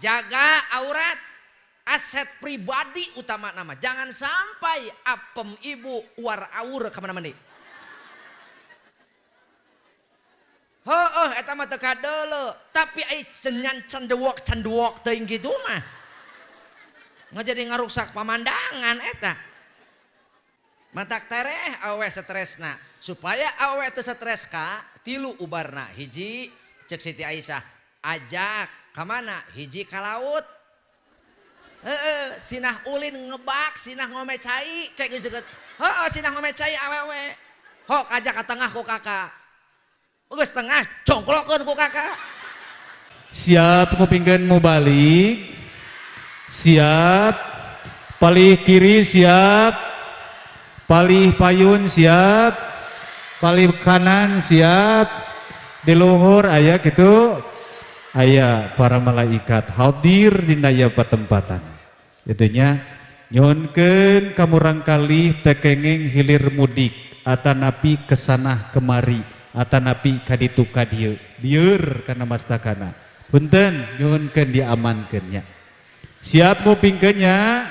Jaga aurat, aset pribadi utama nama. Jangan sampai apem ibu war aur kemana-mana. Heeh, eta mah teu kadeuleu, tapi ai senyan cendewok cenduwok teuing kitu mah. Ngajadi ngaruksak pamandangan eta. Matak tereh awe stresna, supaya awe teu stres ka tilu ubarna. Hiji cek Siti Aisyah, ajak ka mana? Hiji ka laut. Heeh, sinah ulin ngebak, sinah ngome cai kayak gitu. Heeh, sinah ngome cai awewe. Hok ajak ka tengah ku kakak. Geus tengah congklokeun ku kakak. Siap ngupingkeun mubalik. Siap. Palih kiri siap. Palih payun siap. Palih kanan siap. Di luhur aya kitu. Aya para malaikat hadir dina ieu patempatan. Itunya nyuhunkeun ka murangkalih teu kenging hilir mudik atanapi kesanah kemari atanapi kaditu ka dieu lieur kana mastakana. Punten nyuhunkeun diamankeun nya. Siap ngupingkeun nya.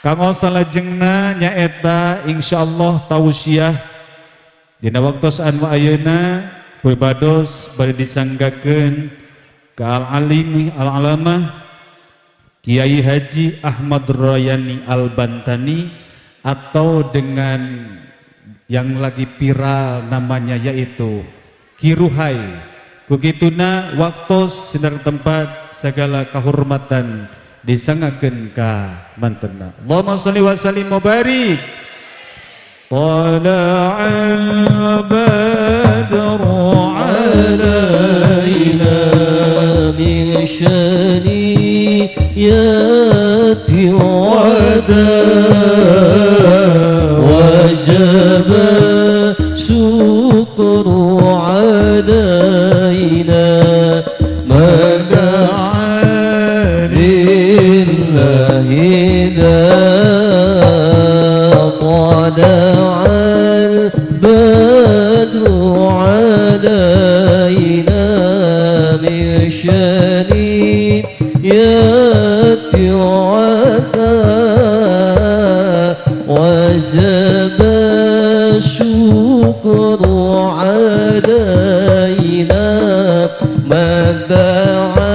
Kanggo salajengna nyaeta insyaallah tausiah dina waktos anu ayeuna pribados bade disanggakeun ka al-alimi al-alamah Kiai Haji Ahmad Royani Al-Bantani atau dengan yang lagi viral namanya yaitu Kiruhai. Kukituna waktos sinar tempat segala kehormatan disangakeun ka mantena. Allahumma sholli wa sallim wa barik. Tala'al badru alaina min syaniyyati wada wajaba syukru alaina mada'a lillahi tala'al badru alaina min syaniyyati wada wajaba syukru alaina mada'a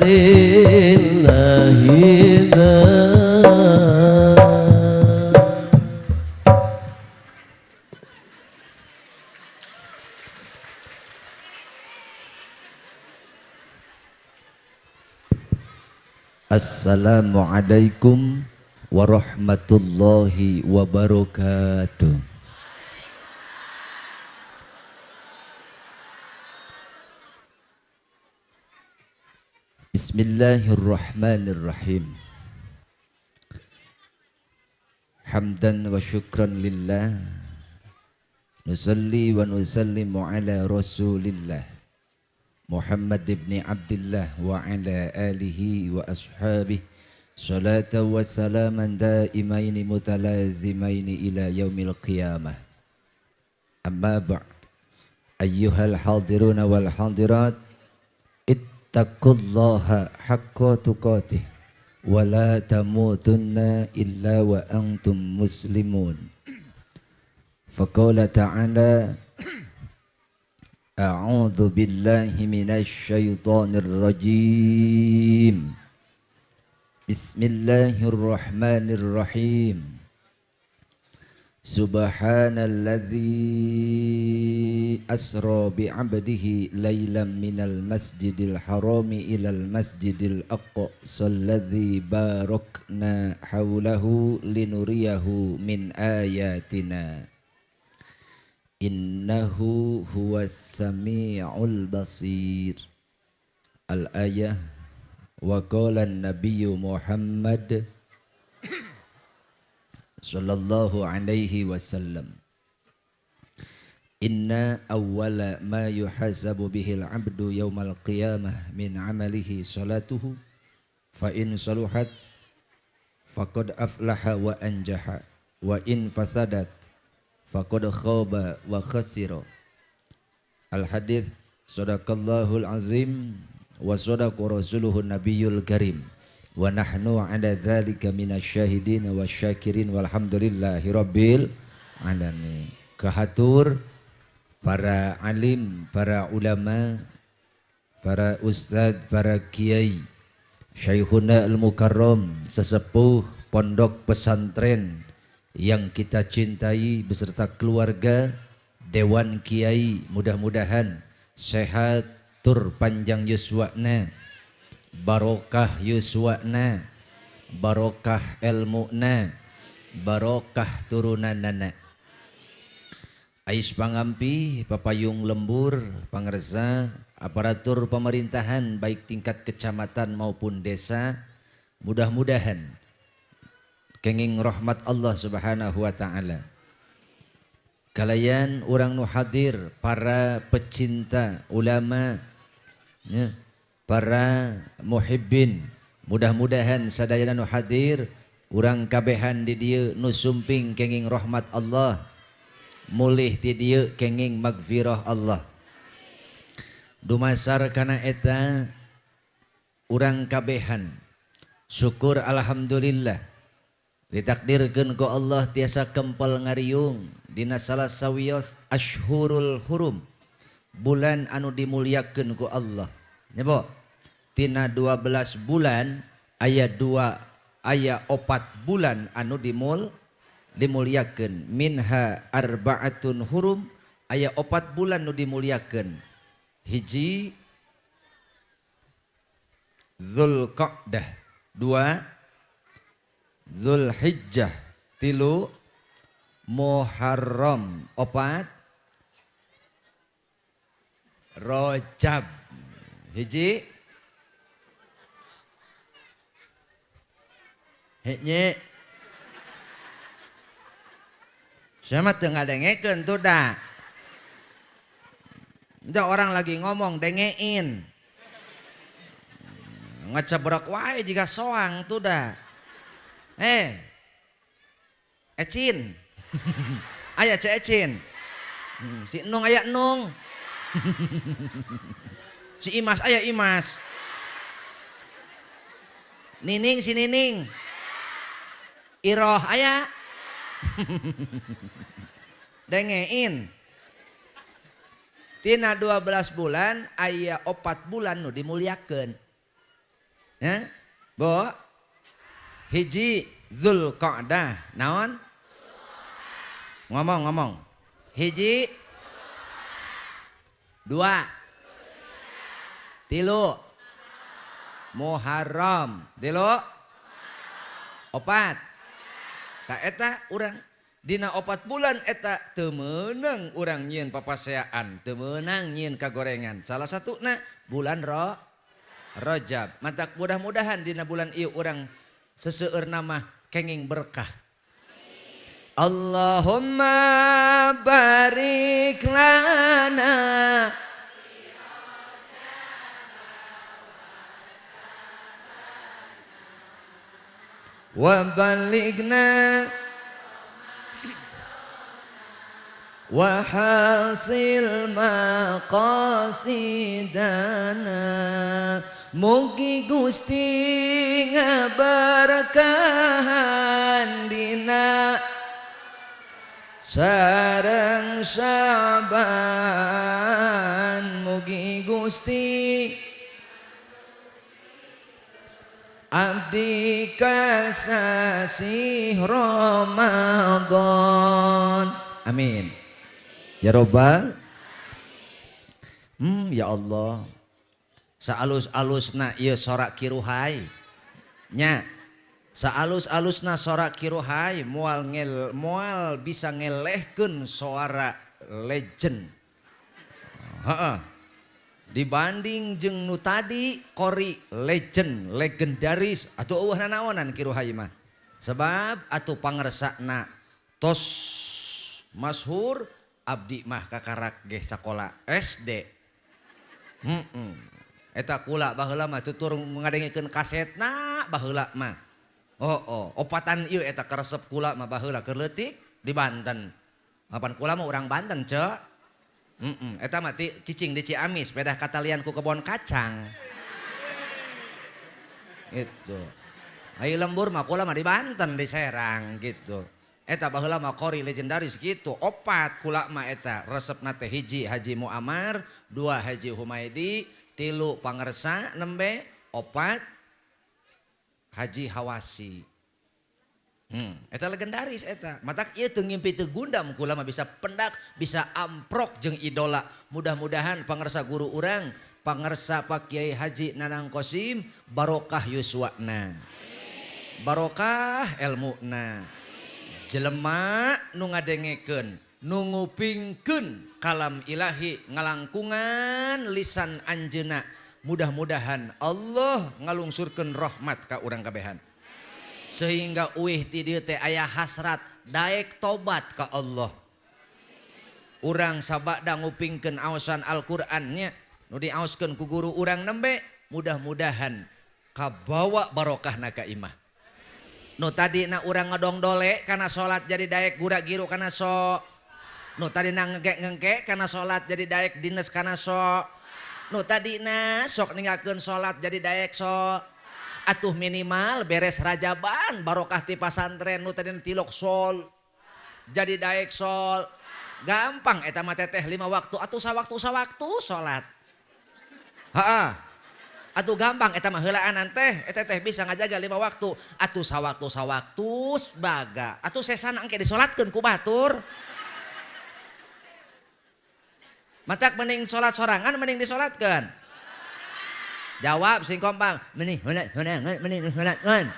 lillahi. Assalamualaikum warahmatullahi wabarakatuh. Bismillahirrahmanirrahim. Hamdan wa syukran lillah. Nusalli wa nusallimu ala rasulillah Muhammad ibn Abdullah wa ala alihi wa ashabihi salatan wa salaman daimaini mutalazimaini ila yaumil qiyamah. Amma ba'd. Ayyuhal hadiruna wal hadirat, ittaqullaha haqqa tuqatih wa la tamutunna illa wa antum muslimun. Faqala ta'ala, a'udzu billahi minasy syaithanir rajim. Bismillahirrahmanirrahim. Subhanalladzi asra bi'abdihi lailan minal masjidil harami ilal masjidil aqsa alladzi barakna haulahu linuriyahu min ayatina. Innahu huwas sami'ul basir. Al-ayah. Wa qala an-nabiyyu Muhammad sallallahu alaihi wasallam, inna awwala ma yuhasabu bihil abdu yaumal qiyamah min amalihi salatuhu, fa in saluhat faqad aflaha wa anjaha, wa in fasadat faqad khaba wa khasira. Al hadits. Sadaqallahul azim Wa sadaqa rasuluhun nabiyul karim. Wa nahnu ala dzalika minasyahidin wasyakirin walhamdulillahi rabbil alamin. Kahatur para alim, para ulama, para ustad, para kiai, Syekhuna al-Mukarram, sesepuh pondok pesantren yang kita cintai beserta keluarga, dewan kiai, mudah-mudahan sehat tur panjang yuswana, barokah yuswana, barokah ilmuna, barokah turunanana. Ais pangampi, papayung lembur, pangersa, aparatur pemerintahan baik tingkat kecamatan maupun desa, mudah-mudahan kenging rahmat Allah Subhanahu wa taala. Kalayan urang nu hadir, para pecinta ulama, ya, para muhibbin, mudah-mudahan sadayana nu hadir urang kabehan di dieu nu sumping kenging rahmat Allah, mulih di dieu kenging magfirah Allah. Dumasar kana eta urang kabehan syukur alhamdulillah ditakdirkeun ku Allah tiasa kempel ngariung dina salah sawios ashurul hurum, bulan anu dimuliakeun ku Allah. Nyebo tina 12 bulan aya 2 aya 4 bulan anu dimuliakeun, minha arbaatun hurum, aya 4 bulan nu dimuliakeun. Hiji Dzulqa'dah, 2 Dzulhijjah, 3 Muharram, 4 Rajab. Hiji hiji sama teu ngadengekeun tuh dah. Udah orang lagi ngomong dengein. Ngecebrok wae jika soang tuh dah. Ecin. Aya ce Ecin. Si Nung aya Nung. Si Imas aya Imas. Nining si Nining. Iroh aya. Dengein. Tina 12 bulan aya 4 bulan nu dimuliakeun. Ya, Bo. Hiji Dzulqa'dah, naon? Ngomong-ngomong. Hiji, 2, 3 Muharram, 3 4. Ta eta urang dina 4 bulan eta teu meunang urang nyieun papaseaan, teu meunang nyieun kagorengan. Salah satuna bulan Rajab. Matak mudah-mudahan dina bulan ieu urang seseueur nama kenging berkah. Allahumma barik lana wa balighna wa hasil maqasidana. Mugi Gusti ngaberkahan dina sareng Syaban. Mugi Gusti abdi kasasih Ramadan. Amin ya robbal. Ya Allah, saalus-alusna ieu sorak kiruhai nya, saalus-alusna sorak kiruhai moal moal bisa ngelehkeun suara legend. Heeh. Dibanding jeung nu tadi kori legend legendaris atuh eueuh nanaonan kiruhai mah. Sebab atuh pangersana tos masyhur, abdi mah kakarak ge sakola SD. Eta kula baheula mah tutur ngadengekeun kasetna baheula mah. Oh, opatan ieu eta karesep kula mah baheula keur leutik di Banten. Apan kula mah urang Banten, Cek. Eta mah cicing di Ciamis, pedah katalian ku kebon kacang. Gitu. Ai lembur mah kula mah di Banten di Serang gitu. Eta baheula mah qori legendaris gitu. Opat kula mah eta resepna teh hiji Haji Muammar, dua Haji Humaidi, tilu Pangersa nembe, opat Haji Hawasi. Eta legendaris eta. Matak ieu teu ngimpi teu gundam kula mah bisa pendak, bisa amprok jeung idola. Mudah-mudahan pangersa guru urang, pangersa Pak Kiai Haji Nanang Kosim barokah yuswana. Barokah elmuna. Jelema nu ngadengekeun, nu ngupingkeun kalam ilahi ngalangkungan lisan anjeunna. Mudah-mudahan Allah ngalungsurkeun rahmat ka urang kabehan. Sehingga uih ti dieu teh aya hasrat daek tobat ka Allah. Urang sabada ngupingkeun aosan Al-Qur'an nya, nu diaoskeun ku guru urang nembe, mudah-mudahan kabawa barokahna ka imah. Nu tadina urang ngadongdole kana salat jadi daek gura-giru kana so. Nu tadina ngengke-ngengke kana salat jadi daek dines kana so. Nu tadina sok ninggalkeun salat jadi daek so. Atuh minimal beres rajaban barokah ti pasantren nu tadina tilok sol jadi daek sol. Gampang eta mah teteh 5 waktu atuh sawaktu-sawaktu salat. Heeh. Atuh gampang eta mah heulaanan teh eta teh bisa ngajaga 5 waktu atuh sawaktu-sawaktu baga atuh sesana engke disolatkeun ku batur. Matak mending salat sorangan mending disolatkeun. Jawab sing kompang mending mending disolatkeun.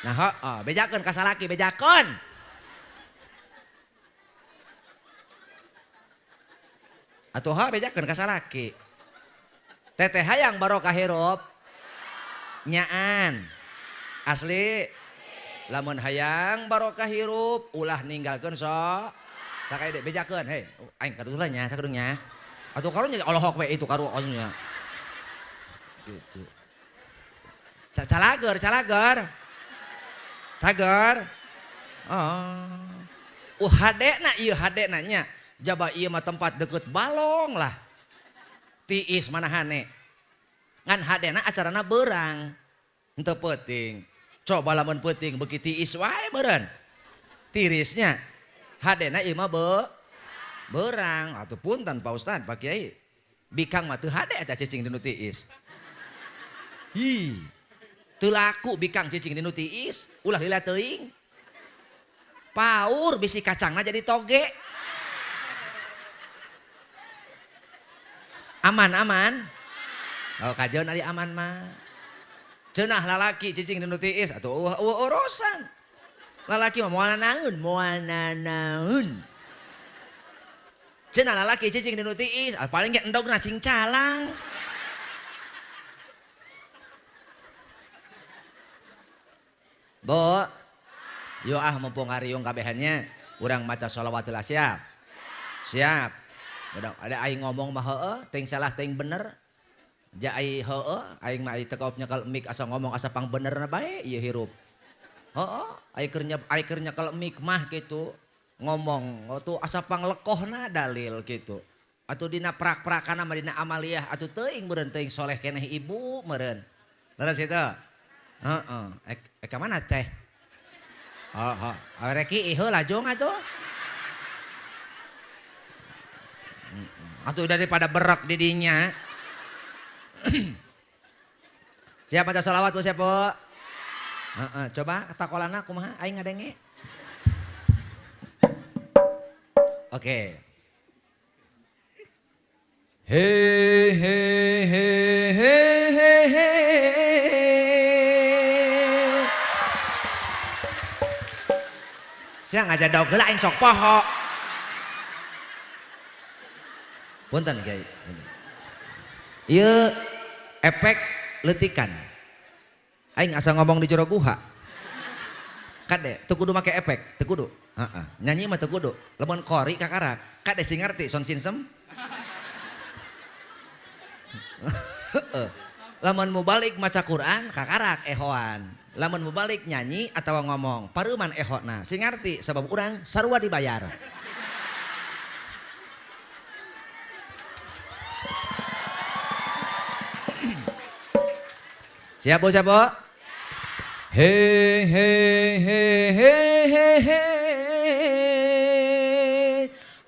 Nah heeh bejakeun ka salaki bejakeun. Atuh ha bejakeun ka salaki. Teteh hayang barokah hirup nyaan asli lamun hayang barokah hirup ulah ninggalkeun so sakaede bejakeun hei aing kadulah nya sakadungnya atuh karunya olohok we itu karu nya gitu calager calager cager oh hadena ieu hadena nya jaba ieu mah tempat deket balong lah tiis manahane ngan hadena acarana berang henteu peuting coba lamun peuting beuki tiis wae beureun tirisnya hadena ieu mah berang atuh punten Pak Ustad Pak Kiai bikang mah teu hade eta cicing dinu tiis hi teu laku bikang cicing dinu tiis ulah lila teuing paur bisi kacangna jadi toge. Aman aman. Oh kajeun ari aman mah. Cenah lalaki cicing dinu tiis atuh eueuh urusan. Lalaki mah moal naeun, moal nanaeun. Cenah lalaki cicing dinu tiis, paling ge endogna cing calang. Bu, yo ah mumpung hariung kabehannya, urang maca sholawat lah siap. Siap. Udah ada aing ngomong mah heueuh, teuing salah teuing bener. Ja ai heueuh, aing mah ai teu kaop nyekel mic asa ngomong asa pang benerna bae ieu hirup. Heeh, ai keur nyekel mic mah kitu ngomong atuh asa panglekohna dalil kitu. Atuh dina prak-prakana mah dina amaliyah atuh teuing meureun teuing soleh keneh ibu meureun. Leres kitu? Heeh, ka mana teh? Heeh, reki heula jong atuh. Atau daripada berak didinya. Siap baca sholawat bu siap bu? Coba takolana kumaha aing ngadenge. Oke. He he he he he he. Sia ngajadog heula aing sok poho. Punten Kiai. Ieu efek leutikan. Aing asa ngomong di jero guha. Kade teu kudu make efek, teu kudu. Heeh. Nyanyi mah teu kudu. Lamun qori kakarak, kade sing ngarti sound system. Lamun mubalik maca Quran kakarak ehoan. Lamun mubalik nyanyi atawa ngomong, pareuman ehona. Sing ngarti sabab urang sarua dibayar. Siap Bu, siap Bu? He he he he he he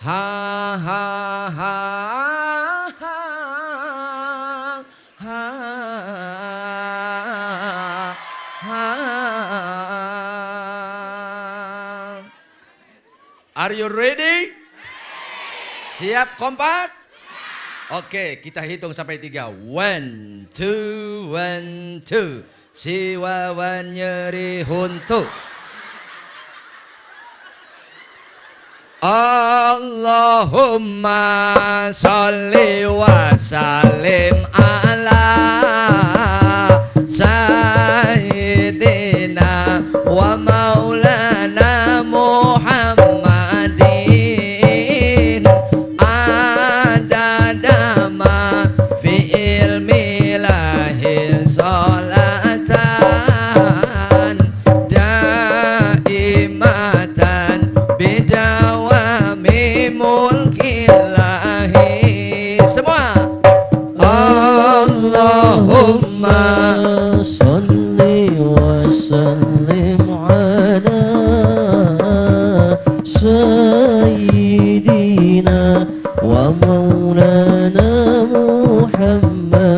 ha ha ha ha ha ha. Are you ready? Siap kompak? Oke, kita hitung sampai 3. 1 2 1 2. Si Wawan nyeri huntu. Allahumma sholli wa sallim ala sayyidina wa maulana Muhammadin adada ma fi ilmi lahi sholatan daimatan bidawami mulkillahi. Semua Allahumma sholli wa sallim ala sayyidina wa maulana Muhammadin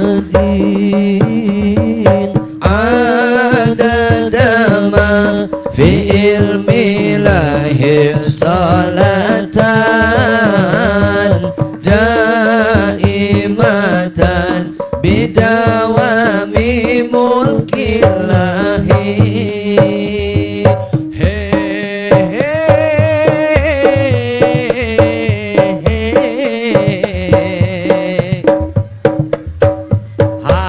adada ma fi ilmi lahi salatan daimatan bidawami mulkillahi. He he he ha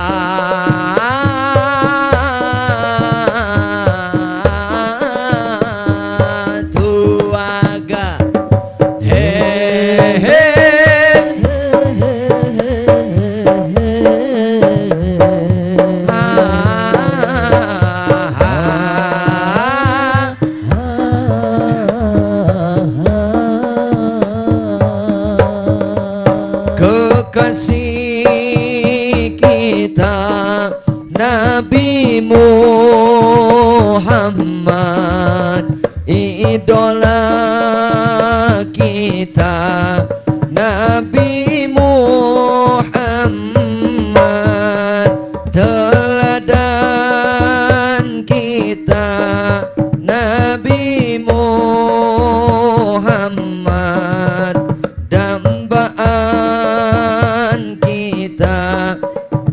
tuaga he he ha ha. Kekasih kita Nabi Muhammad, idola kita Nabi Muhammad, teladan kita Nabi Muhammad, dambaan kita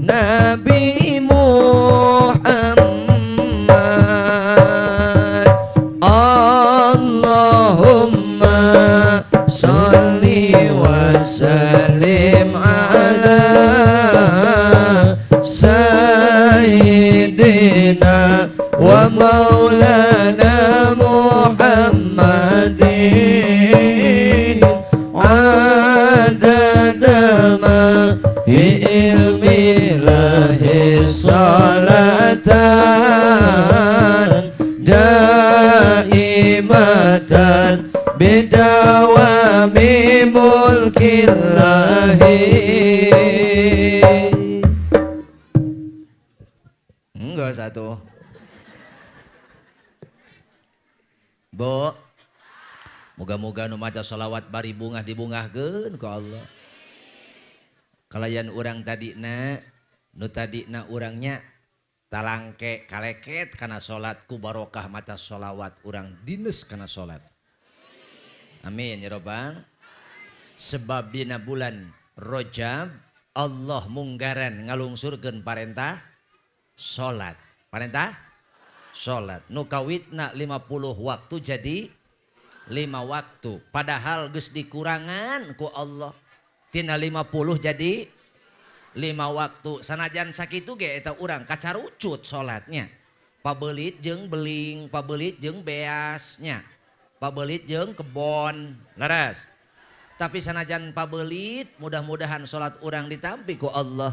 Nabi Muhammad. Allahumma sholli wa sallim ala sayyidina wa maulana Muhammadin adada ma fi ilmi lahi salatan daimatan bidawami mulkillahi. Enggak satu. Bu, moga-moga nu maca sholawat bari bungah dibungahkeun ku Allah. Kalayan urang tadina, nu tadina urangnya talangke kaleket kana salat ku barokah maca sholawat urang dines kana salat. Amin ya robbal. Sebab dina bulan Rajab Allah munggaran ngalungsurkeun parentah salat. Parentah salat. Nu kawitna 50 waktu jadi 5 waktu. Padahal geus dikurangan ku Allah. Tina 50 jadi 5 waktu. Sanajan sakitu ge eta urang kacarucut salatnya. Pabelit jeung beling, pabelit jeung beasnya. Pabelit jeung kebon, leres. Tapi sanajan pabelit, mudah-mudahan salat urang ditampi ku Allah.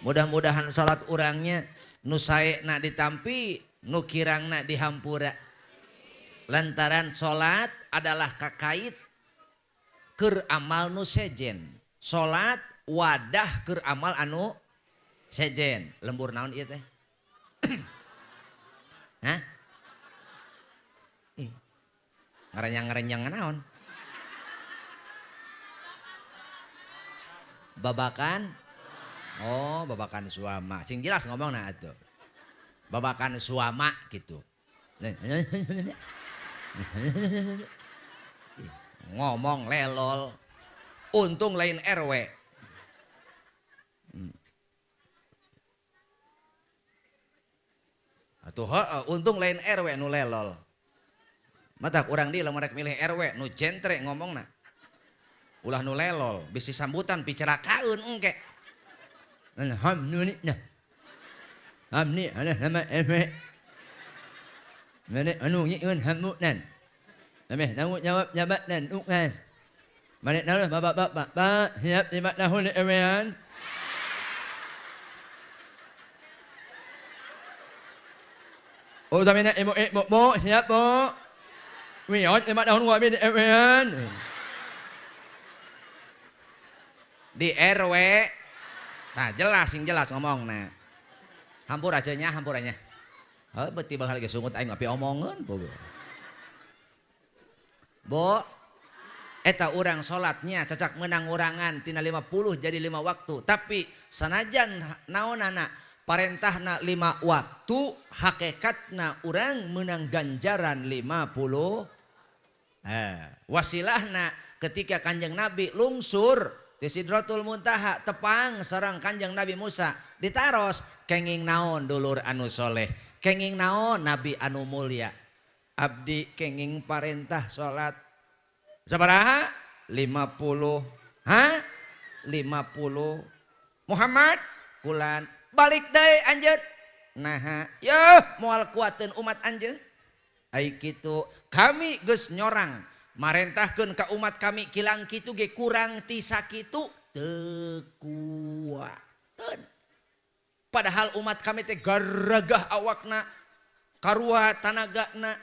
Mudah-mudahan salat urangnya nu saena ditampi, nu kirangna dihampura. Lantaran salat adalah kakait keur amal nu sejen. Salat wadah keur amal anu sejen. Lembur naon ieu teh? Hah? Ih. Ngarenyang-ngarenyang naon? Babakan? Oh, babakan suama. Sing jelas ngomongna atuh. Babakan suama gitu. Ngomong lelol. Untung lain RW. Atuh heeh, untung lain RW nu lelol. Matak urang di lamun rek milih RW nu jentre ngomongna. Ulah nu lelol, bisi sambutan picerakaeun engke. Alhamdulillah. Amni ala sama ewe. Mana anu nyieun hamunan. Ameh tanggung jawab jabatan tugas. Mana tahu bapak-bapak pak siap 5 tahun ewean. Oh tapi nak ibu ibu bu siap bu. Wiot 5 tahun gua bin ewean. Di RW. Nah jelas sing jelas ngomong nah. Hampur aja nya hampurannya. Heuh beuti bakal ge sungut aing api omongeun bu. Bu eta urang salatnya cacak menang urangan tina 50 jadi 5 waktu. Tapi sanajan naonana parentahna 5 waktu hakikatna urang menang ganjaran 50. Wasilahna ketika Kanjeng Nabi lungsur di Sidratul Muntaha tepang sareng Kanjeng Nabi Musa ditaros kenging naon dulur anu soleh, kenging naon nabi anu mulia. Abdi kenging parentah salat sabaraha? 50. Hah? 50. Muhammad kulan balik deui anjeun. Naha yeuh moal kuateun umat anjeun. Ai kitu kami geus nyorang marentahkeun ka umat kami kilang kitu ge kurang ti sakitu teu kuateun. Padahal umat kami teh garagah awakna, karua tanagana,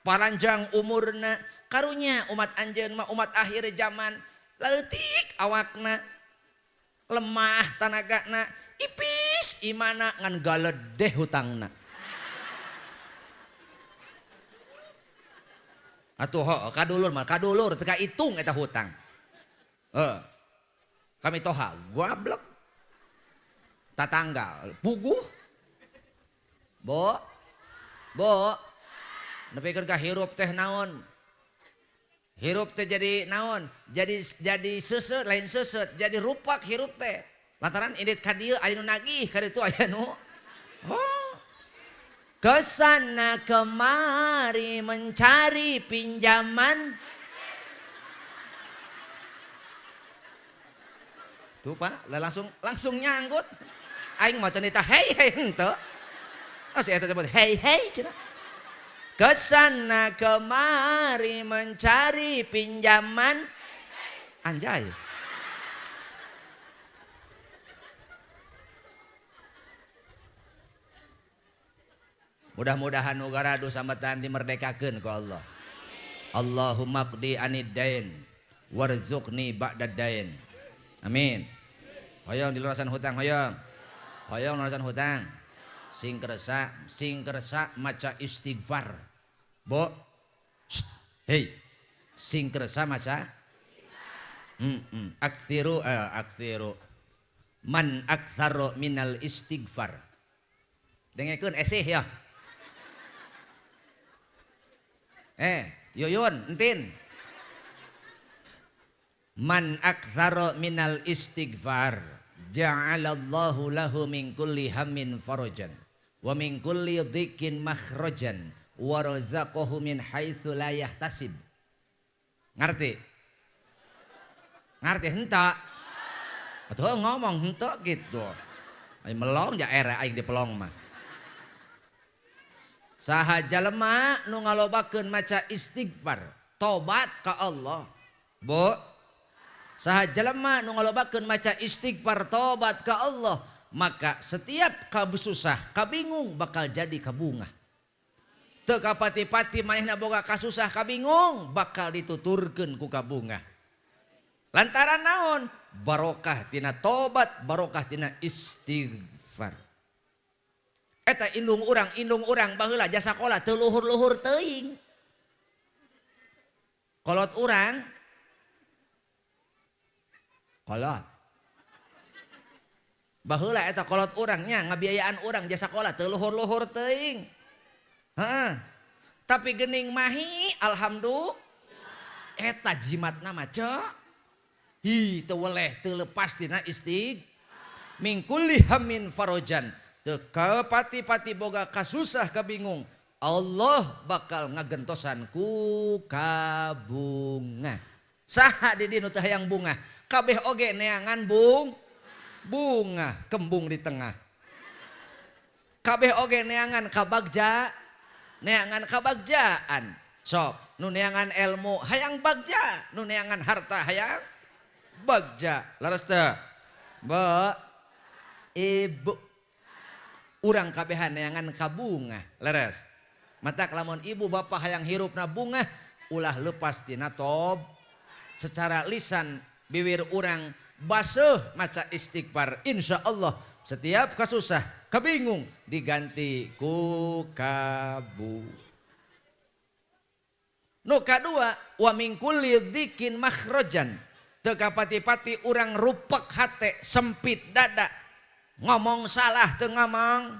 paranjang umurna. Karunya umat anjeun mah umat akhir zaman leutik awakna, lemah tanagana, ipis imana ngan galedeh hutangna. Atuh heuh kadulur mah kadulur teu kahitung eta hutang. Heuh. Kami toha goblok. Tatangga puguh. Bo. Bo. Nepikeun ka hirup teh naon? Hirup teh jadi naon? Jadi seuseut lain seuseut, jadi rupak hirup teh. Lantaran indit ka dieu aya nu nagih, ka ditu aya nu. Oh. Kesana kemari mencari pinjaman. Tuh Pak, langsung nyanggut. Aing mah teu nita hei hei henteu. Oh si eta sebut hei hei cenah. Kesana kemari mencari pinjaman. Anjay. Mudah-mudahan negara dosa sambetan dimerdekakeun ku Allah. Allahumma qdi anid dain warzuqni ba'dad dain. Amin. Hoyong dilurasan hutang hoyong. Hoyong lurasan hutang. Sing kersa maca istighfar. Bo. Shh. Hey. Sing kersa maca Akthiru akthiru. Man aktharu minal istighfar. Dengekeun esih ya. Yuyun, entin. Man aktsara minal istighfar ja'alallahu lahu min kulli hammin farajan wa min kulli dhikin makhrajan wa razaqahu min haitsu la yahtasib. Ngerti? Ngerti henteu? Atuh ngomong henteu gitu. Aing melong ja era aing dipelong mah. Saha jalema nu ngalobakeun maca istighfar, tobat ka Allah. Bu, saha jalema nu ngalobakeun maca istighfar, tobat ka Allah, maka setiap kasusah, kabingung bakal jadi kabungah. Teu kapati-pati manehna boga kasusah kabingung bakal dituturkeun ku kabungah. Lantaran naon? Barokah tina tobat, barokah tina istighfar. Eta indung urang baheula jasa sakola teu luhur-luhur teuing. Kolot urang kolot. Baheula eta kolot urang nya ngabiayaan urang jasa sakola teu luhur-luhur teuing. Heeh. Tapi geuning mahi alhamdulillah eta jimatna mah ceu. Hi teu weleh teu lepas tina istig min kulli hammin farojan. Teu kapati-pati boga kasusah kabingung, Allah bakal ngagentosan ku kabunga. Saha di dieu nu teu hayang bunga? Kabeh oge neangan bunga kembung di tengah. Kabeh oge neangan kabagja, neangan kabagjaan. Sok nu neangan ilmu hayang bagja, nu neangan harta hayang bagja. Leres teu? Mbak, ibu urang kabehan neangan kabunga, leres. Matak lamun ibu bapak hayang hirupna bunga, ulah lepas tina tob. Secara lisan bibir urang baseuh maca istighfar, insya Allah setiap kasusah kabingung diganti ku kabu. Nu kadua wa min kulli dzikin makhrajan. Teu kapati-pati urang rupek hate, sempit dada. Ngomong salah teu ngomong,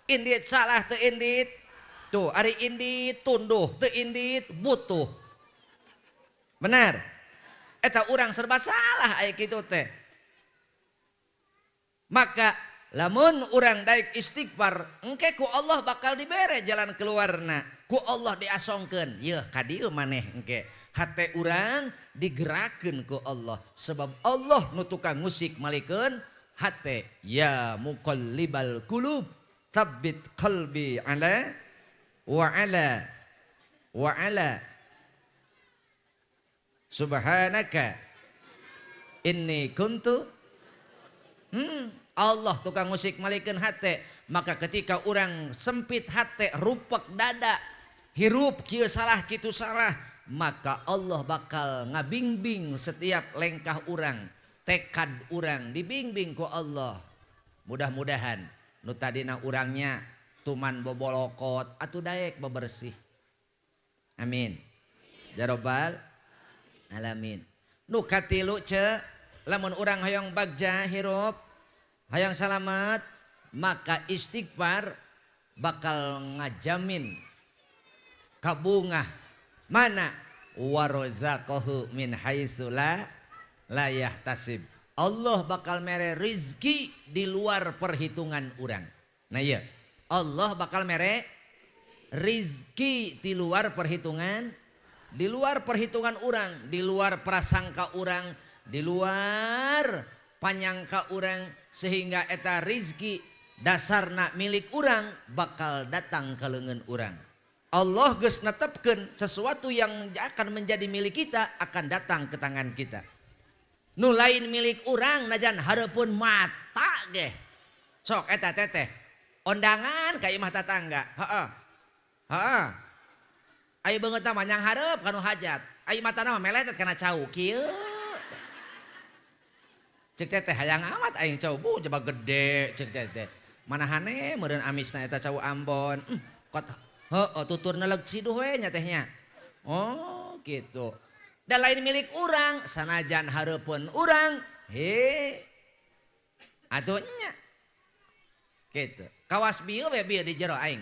indit salah teu indit. Tuh ari indit tunduh, teu indit butuh. Benar? Eta urang serba salah aya kitu teh. Maka lamun urang daek istighfar, engke ku Allah bakal dibere jalan keluarna. Ku Allah diasongkeun, yeuh ka dieu maneh engke. Hate urang digerakkeun ku Allah sebab Allah nu tukang ngusik malikeun hate. Ya muqallibal qulub tsabbit qalbi ala wa ala wa ala subhanaka inni kuntu. Allah tukang ngusik malikeun hate. Maka ketika urang sempit hate, rupek dada, hirup kieu salah kitu salah, maka Allah bakal ngabingbing setiap lengkah urang, tekad urang dibimbing ku Allah. Mudah-mudahan nu tadina urangnya tuman bobolokot atuh daek bebersih. Amin. Ya robbal alamin. Nu katilu ce, lamun urang hayang bagja hirup, hayang salamat, maka istighfar bakal ngajamin kabungah. Mana warazaqahu min haitsu la yahtasib. Allah bakal mere rizki di luar perhitungan urang. Nah iya, Allah bakal mere rizki di luar perhitungan, di luar perhitungan urang, di luar prasangka urang, di luar panyangka urang, sehingga eta rizki dasarna milik urang bakal datang ke leungeun urang. Allah geus netepkeun sesuatu yang akan menjadi milik kita akan datang ke tangan kita. Nu lain milik urang najan hareupeun mata ge. Sok eta teteh ondangan ka imah tatangga. Heeh. Heeh. Ai beungeutna mah nyang hareup kanu hajat. Ai matana mah meletet kana cau kieu. Cek teteh hayang amat aing cau bu coba gede cek teteh. Manahane meureun amisna eta cau Ambon. Kot heeh tutur neleg siduh we nya tehnya. Oh gitu. Dan lain milik urang sanajan hareupeun urang he atuh nya. Gitu. Kawas bieu we bieu di jero aing.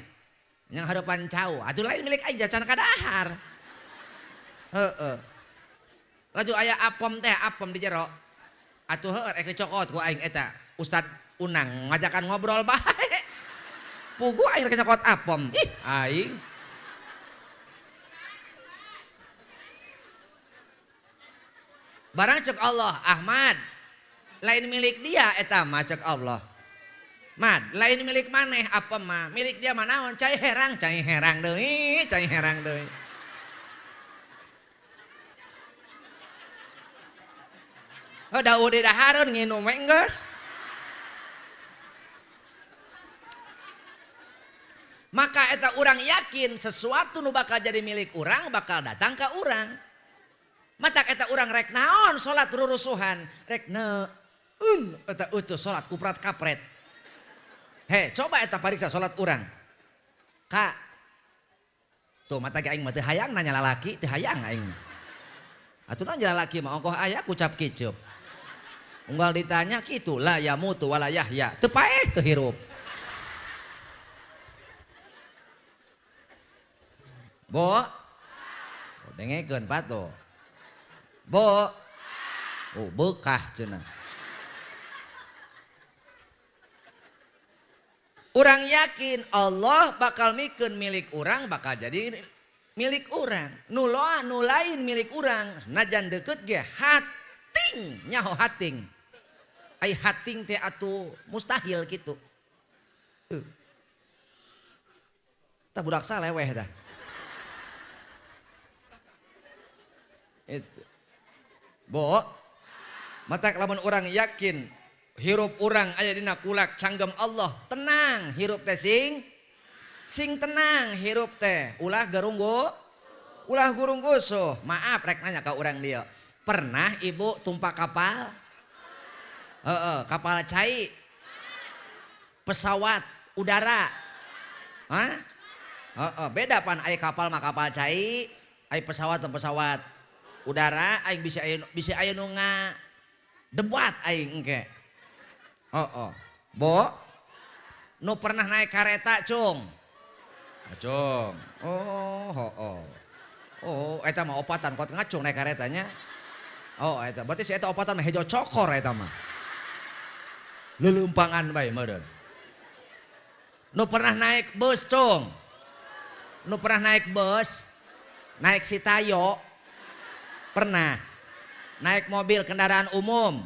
Yang hareupan cau atuh lain milik aing jacan kadahar. Heeh. Laju aya apem teh apem di jero. Atuh heueuh rek dicokot ku aing eta. Ustad Unang ngajakan ngobrol bae. Pugu aing rek nyokot apem. Ih aing. Barang cek Allah, Ahmad lain milik dia eta mah cek Allah. Mad, lain milik maneh apa mah? Milik dia mah naon? Cai herang deui, cai herang deui. Heuh da udah dahareun nginum we geus. Maka eta urang yakin sesuatu nu bakal jadi milik urang bakal datang ka urang. Matak eta urang rek naon salat rurusuhan, rek neun eta eueuh salat kuprat kapret. He, coba eta pariksa salat urang. Kak. Tuh mata ge aing mah teu hayang nanya lalaki, teu hayang aing. Atuh nanya lalaki mah ongkoh aya kucap kiceup. Unggal ditanya kitu la yamutu wala yahya, teu paeh teu hirup. Bo. Oh, dengekeun pato. Bo. Oh, bekah cenah. Urang yakin Allah bakal mikeun milik urang bakal jadi milik urang. Nu loa nu lain milik urang, najan deukeut ge hating nyaho hating. Ai hating teh atuh mustahil kitu. Tah budak saleweh tah. Itu. Bo, matak lamun urang yakin hirup urang aya dina kulak canggem Allah, tenang hirup teh sing tenang hirup teh, ulah garunggu, ulah gurunggusuh. Maaf rek nanya ka urang dieu. Pernah ibu tumpak kapal? Heeh, kapal cai. Pesawat udara. Hah? Heeh, beda pan aya kapal mah kapal cai, aya pesawat mah pesawat udara, aing bisa aya nu ngadebat aing engke. Oh, oh. Bo, nu pernah naik kareta cung? Cung. Oh, oh, oh. Oh, eta mah opatan kot ngacung naik karetanya. Oh, eta berarti si eta opatan mah hejo cokor eta mah. Leuleumpangan bae meureun. Nu pernah naik bus cung? Nu pernah naik bus? Naik Sitayo? Pernah. Naik mobil kendaraan umum?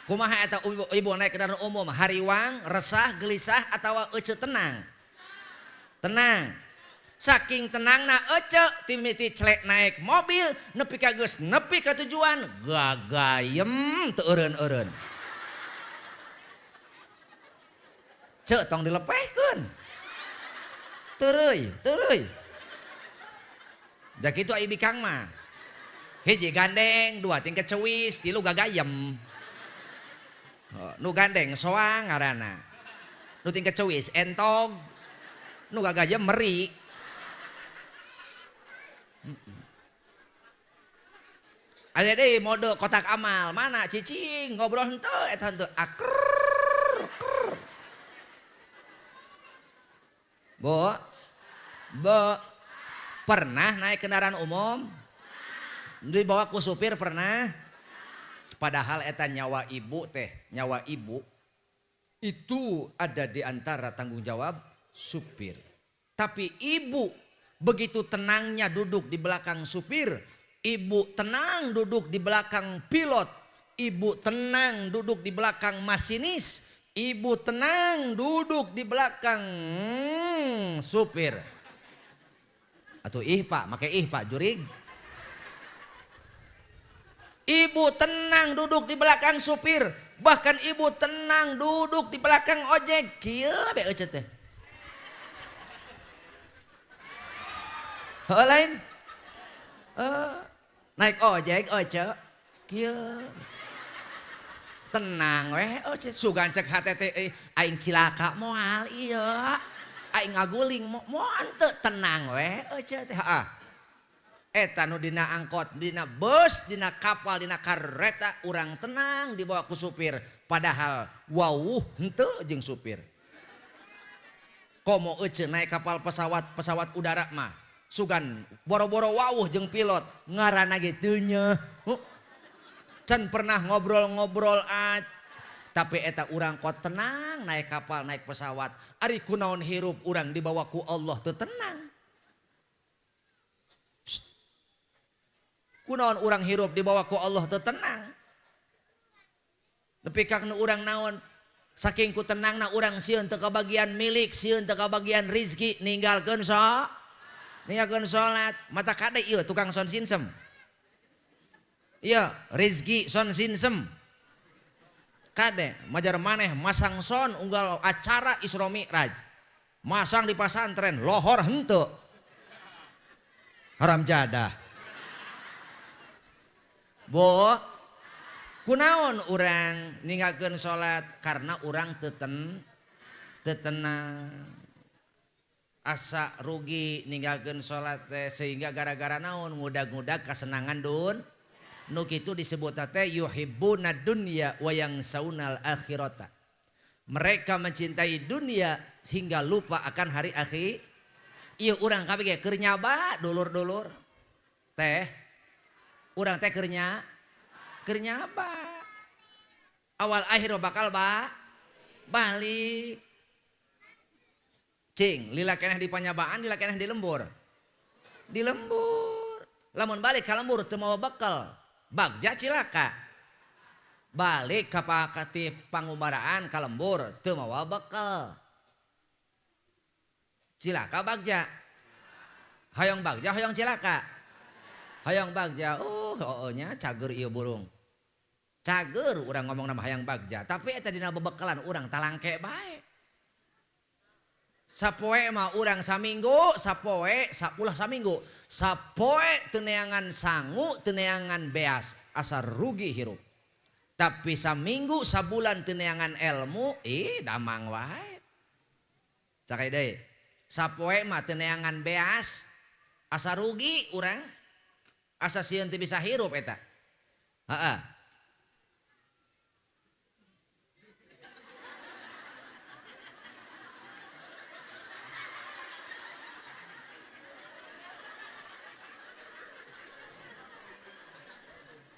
Kumaha eta ibu naik kendaraan umum, hariwang, resah, gelisah atawa ece tenang? Tenang. Saking tenangna ece timiti celek naik mobil nepi ka geus nepi ka tujuan gagayem teu eureun-eureun. Cek tong dilepehkeun. Teureui, teureui. Da kitu ai bikang mah. Hiji gandeng, dua tingkat cewis, tilu gagayem. Nu gandeng soang ngaranna, nu tingkat cewis entog, nu gagayem meri. Aya deui mode kotak amal, mana cicing ngobrol henteu eta henteu akrrrr krrr. Bo, bo, pernah naik kendaraan umum? Dibawa ku supir pernah? Padahal eta nyawa ibu teh, nyawa ibu itu ada di antara tanggung jawab supir. Tapi ibu begitu tenangnya duduk di belakang supir, ibu tenang duduk di belakang pilot, ibu tenang duduk di belakang masinis, ibu tenang duduk di belakang supir. Atau ih pak, make ih pak jurig. Ibu tenang duduk di belakang supir, bahkan ibu tenang duduk di belakang ojek. Kieu be euceut teh. Heuh lain? Naik ojek ojek kieu. Tenang weh euceut sugan cek hate teh aing cilaka moal ieu. Aing ngaguling moal teu tenang weh euceut teh. Heeh. Eta nu dina angkot, dina bus, dina kapal, dina kareta urang tenang dibawa ku supir, padahal wawuh henteu jeung supir. Komo euceun naik kapal pesawat, pesawat udara mah sugan boro-boro wawuh jeung pilot ngaranna ge teu nyeh. Can pernah ngobrol-ngobrol tapi eta urang kok tenang naik kapal, naik pesawat. Ari kunaon hirup urang dibawa ku Allah teu tenang. Kunaon urang hirup dibawa ku Allah teu tenang. Nepi ka nu urang naon saking ku tenangna urang sieun teu kabagian milik, sieun teu kabagian rizki, ninggalkeun ninggalkeun salat. Mata kade ieu tukang son sinsem. Ieu rizki son sinsem. Kade majar maneh masang son unggal acara Isra Mi'raj. Masang di pasantren lohor henteu. Haram jadah. Bo, kunaon urang ninggalkeun salat karena urang teu Teu tenang. Asa rugi ninggalkeun salat teh sehingga gara-gara naon ngudag-ngudag kasenangan dun. Nu kitu disebutna teh yuhibbuna dunya wa yansaunal akhirata. Mereka mencintai dunia hingga lupa akan hari akhir. Ieu urang kabeh ge keur nyaba dulur-dulur. Teh urang teh keur nyaba. Awal akhir bakal balik. Cing, lila keneh di panyabaan, lila keneh di lembur. Di lembur. Lamun balik ka lembur teu mawa bekal. Bagja cilaka. Balik ka pakati pangumbaraan ka lembur teu mawa bekal. Cilaka bagja. Hoyong bagja, hoyong cilaka. Hoyong bagja. Oh, nya cager ieu burung. Cager urang ngomong nama hayang bagja, tapi eta dina bebekalan urang talangke bae. Sapoe mah urang saminggu, sapoe ulah saminggu. Sapoe teu neangan sangu, teu neangan beas, asa rugi hirup. Tapi saminggu, sabulan teu neangan ilmu, ih damang wae. Cakay deui. Sapoe mah teu neangan beas, asa rugi urang. Asa sieun teu bisa hirup eta. Heeh.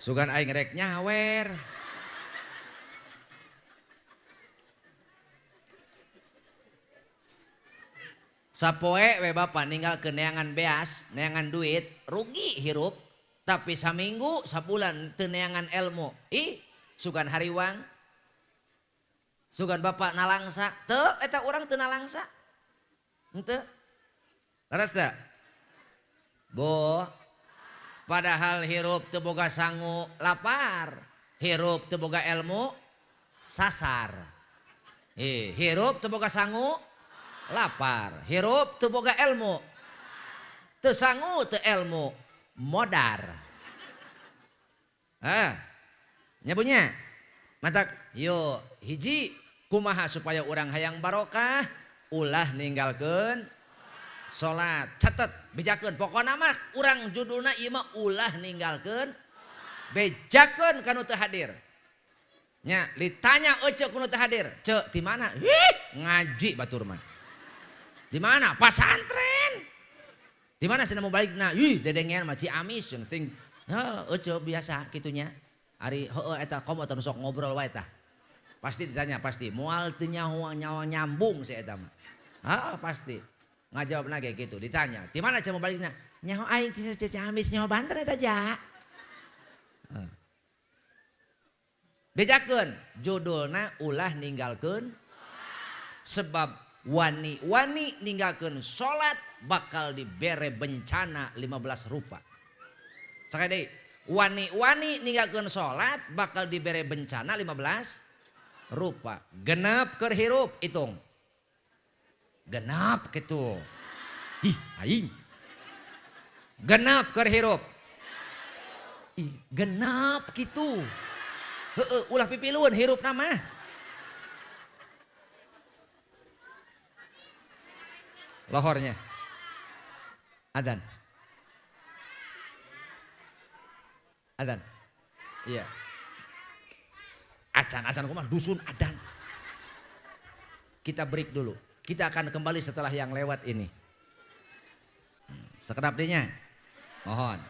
Sugan aing rek nyawer. Sapoe we bapak ninggal ke neangan beas, neangan duit, rugi hirup. Tapi saminggu, sabulan teu neangan ilmu. Ih, sugan hariwang. Sugan bapak nalangsa, teu eta urang teu nalangsa. Henteu. Leres teu? Bu. Padahal hirup teu boga sangu lapar, hirup teu boga ilmu sasar. Hirup teu boga sangu lapar, hirup teu boga ilmu teu sangu teu ilmu modar. Hah, nyabunya mantak yo hiji kumaha supaya urang hayang barokah ulah ninggalkeun salat. Catet bejakeun pokona mah urang judulna ieu mah ulah ninggalkeun bejakeun kanu teu hadir. Nya ditanya ece kanu teu hadir, "Ceu di mana?" Ih, ngaji batur mah. Di mana? Pasantren. Di mana cenah mau balikna? Ih, dedengean mah Ciamis cenah ting. Heuh, ece biasa kitunya. Ari heueuh eta komo teu sok ngobrol wae tah. Pasti ditanya pasti, moal teu nyaho nyambung si eta mah. Heuh, pasti. Ngajawab lagi gitu, ditanya, di mana cuma balikna? Nyaho aing ti Ciamis, nyaho Banten eta ja. Bejakeun, judulna ulah ninggalkeun sebab wani-wani ninggalkeun salat bakal dibere bencana 15 rupa. Sakali deui, wani-wani ninggalkeun salat bakal dibere bencana 15 rupa. Genep keur hirup hitung. Genap gitu. Ih, aing. Genap keur hirup. Ih, genap gitu. Heeh, ulah pipilueun hirup nama. Lohornya. Adan. Adan. Iya. Acan-acan kumaha dusun adan. Kita break dulu. Kita akan kembali setelah yang lewat ini. Sekedap dinya. Mohon.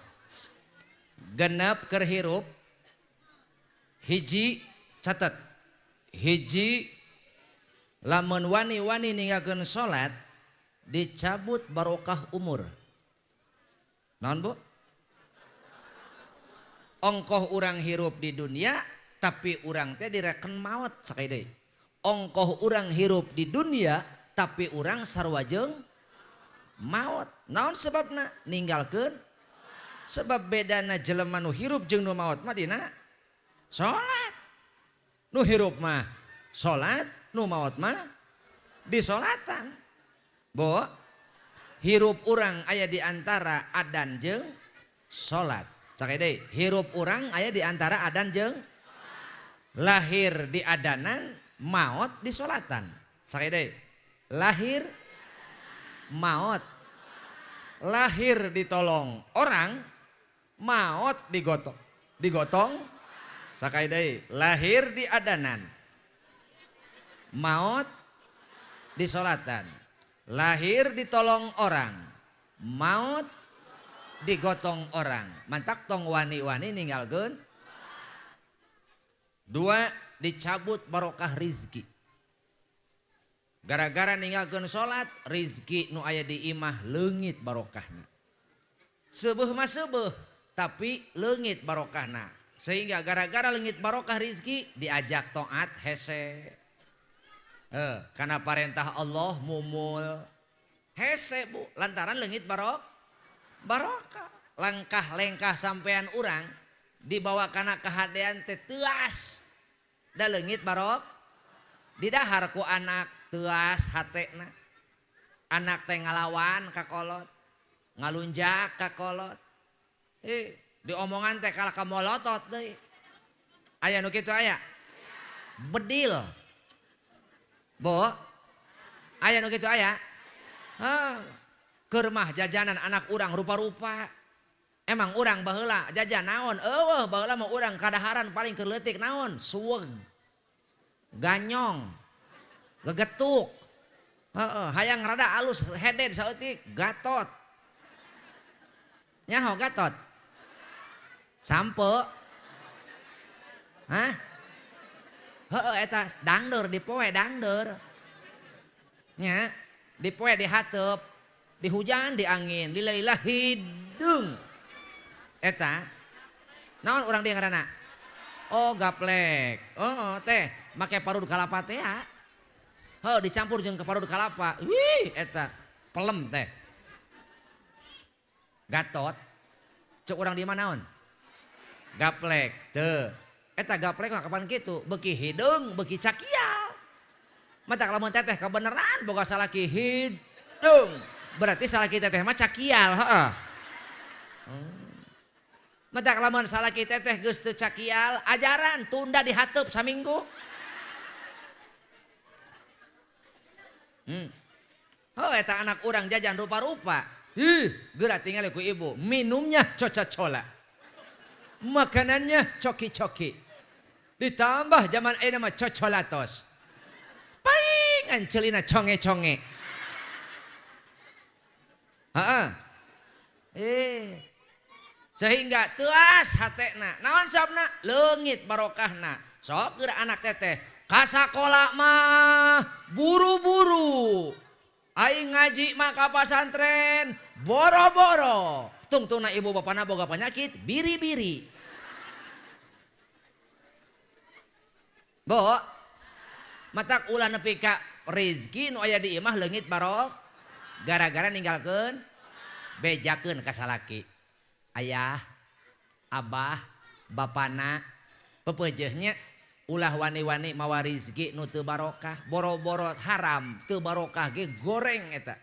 Genep keur hirup. Hiji catet. Hiji lamun wani-wani ninggalkeun salat dicabut barokah umur. Naon Bu? Ongkoh urang hirup di dunia tapi urang teh direken maot sakali deui. Ongkoh urang hirup di dunia tapi urang sarua jeung maot. Naon sebabna? Ninggalkeun sebab bedana jelema nu hirup jeung nu maot mah dina salat. Nu hirup mah salat, nu maot mah disolatan. Bo, hirup urang aya di antara adan jeung salat. Cakay deui, hirup urang aya di antara adan jeung lahir di adanan, maot di solatan. Cakay deui. Lahir maot. Lahir ditolong orang, maot digotong. Digotong sakai deui. Lahir di adanan, maot di solatan. Lahir ditolong orang, maot digotong orang. Mantak tong wani-wani ninggalkeun. Dua, dicabut barokah rizki. Gara-gara ninggalkeun salat, rizki nu aya di imah leungit barokahna. Seubeuh mah seubeuh, tapi leungit barokahna. Sehingga gara-gara leungit barokah rizki diajak taat hese. Karena parentah Allah mumul hese bu, lantaran leungit barokah. Langkah-lengkah sampean urang dibawa kana kahadean teh teuas. Da leungit barok didahar ku anak teuas hatena. Anak teh ngalawan ka kolot, ngalunjak ka kolot. Diomongan teh kalah ka molotot deui. Aya nu kitu aya? Bedil. Bo, aya nu kitu aya? Heuh. Keur mah jajanan anak urang rupa-rupa. Emang urang baheula jajan naon? Eueuh baheula mah urang kadaharan paling keur leutik naon? Suweg. Ganyong. Gegetuk. Heeh, hayang rada alus heden saeutik gatot. Nyaho gatot? Sampe. Hah? Heeh eta dangdeur dipoe dangdeur. Nya, dipoe dihateup, di hujan di angin, dilailah hidung. Eta naon urang dia ngaranna? Oh gaplek. Oh teh make parut kalapa teh ya. Heuh dicampur jeung ke parut kalapa. Wih eta pelem teh. Gatot. Cek urang di mana naon? Gaplek teu. Eta gaplek mah kapan kitu? Beuki hideung, beuki cakial. Matak lamun teteh kebeneran boga salaki hideung. Berarti salaki teteh mah cakial, heeh. Matak lamun salaki teteh geus teu cakial, ajaran tunda dihateup saminggu. Oh eta anak urang jajan rupa-rupa. Ih, geura tingali ku ibu, minumnya coca-cola. Makanannya coki-coki. Ditambah zaman ayeuna mah cocolatos. Paingan celina conge-conge. Heeh. Sehingga teuas hatena. Naon sabna? Leungit barokahna. Sok geura anak teteh ka sakola mah buru-buru. Aing ngaji mah ka pasantren boro-boro. Tungtungna ibu bapana boga penyakit biri-biri. Bo, matak ulah nepi ka rezeki nu aya di imah leungit barok gara-gara ninggalkeun bejakeun ka salaki. Ayah, abah, bapana, pepeujeuhnya ulah wani-wani mawa rezeki nu teu barokah, boro-boro haram teu barokah ge goreng eta.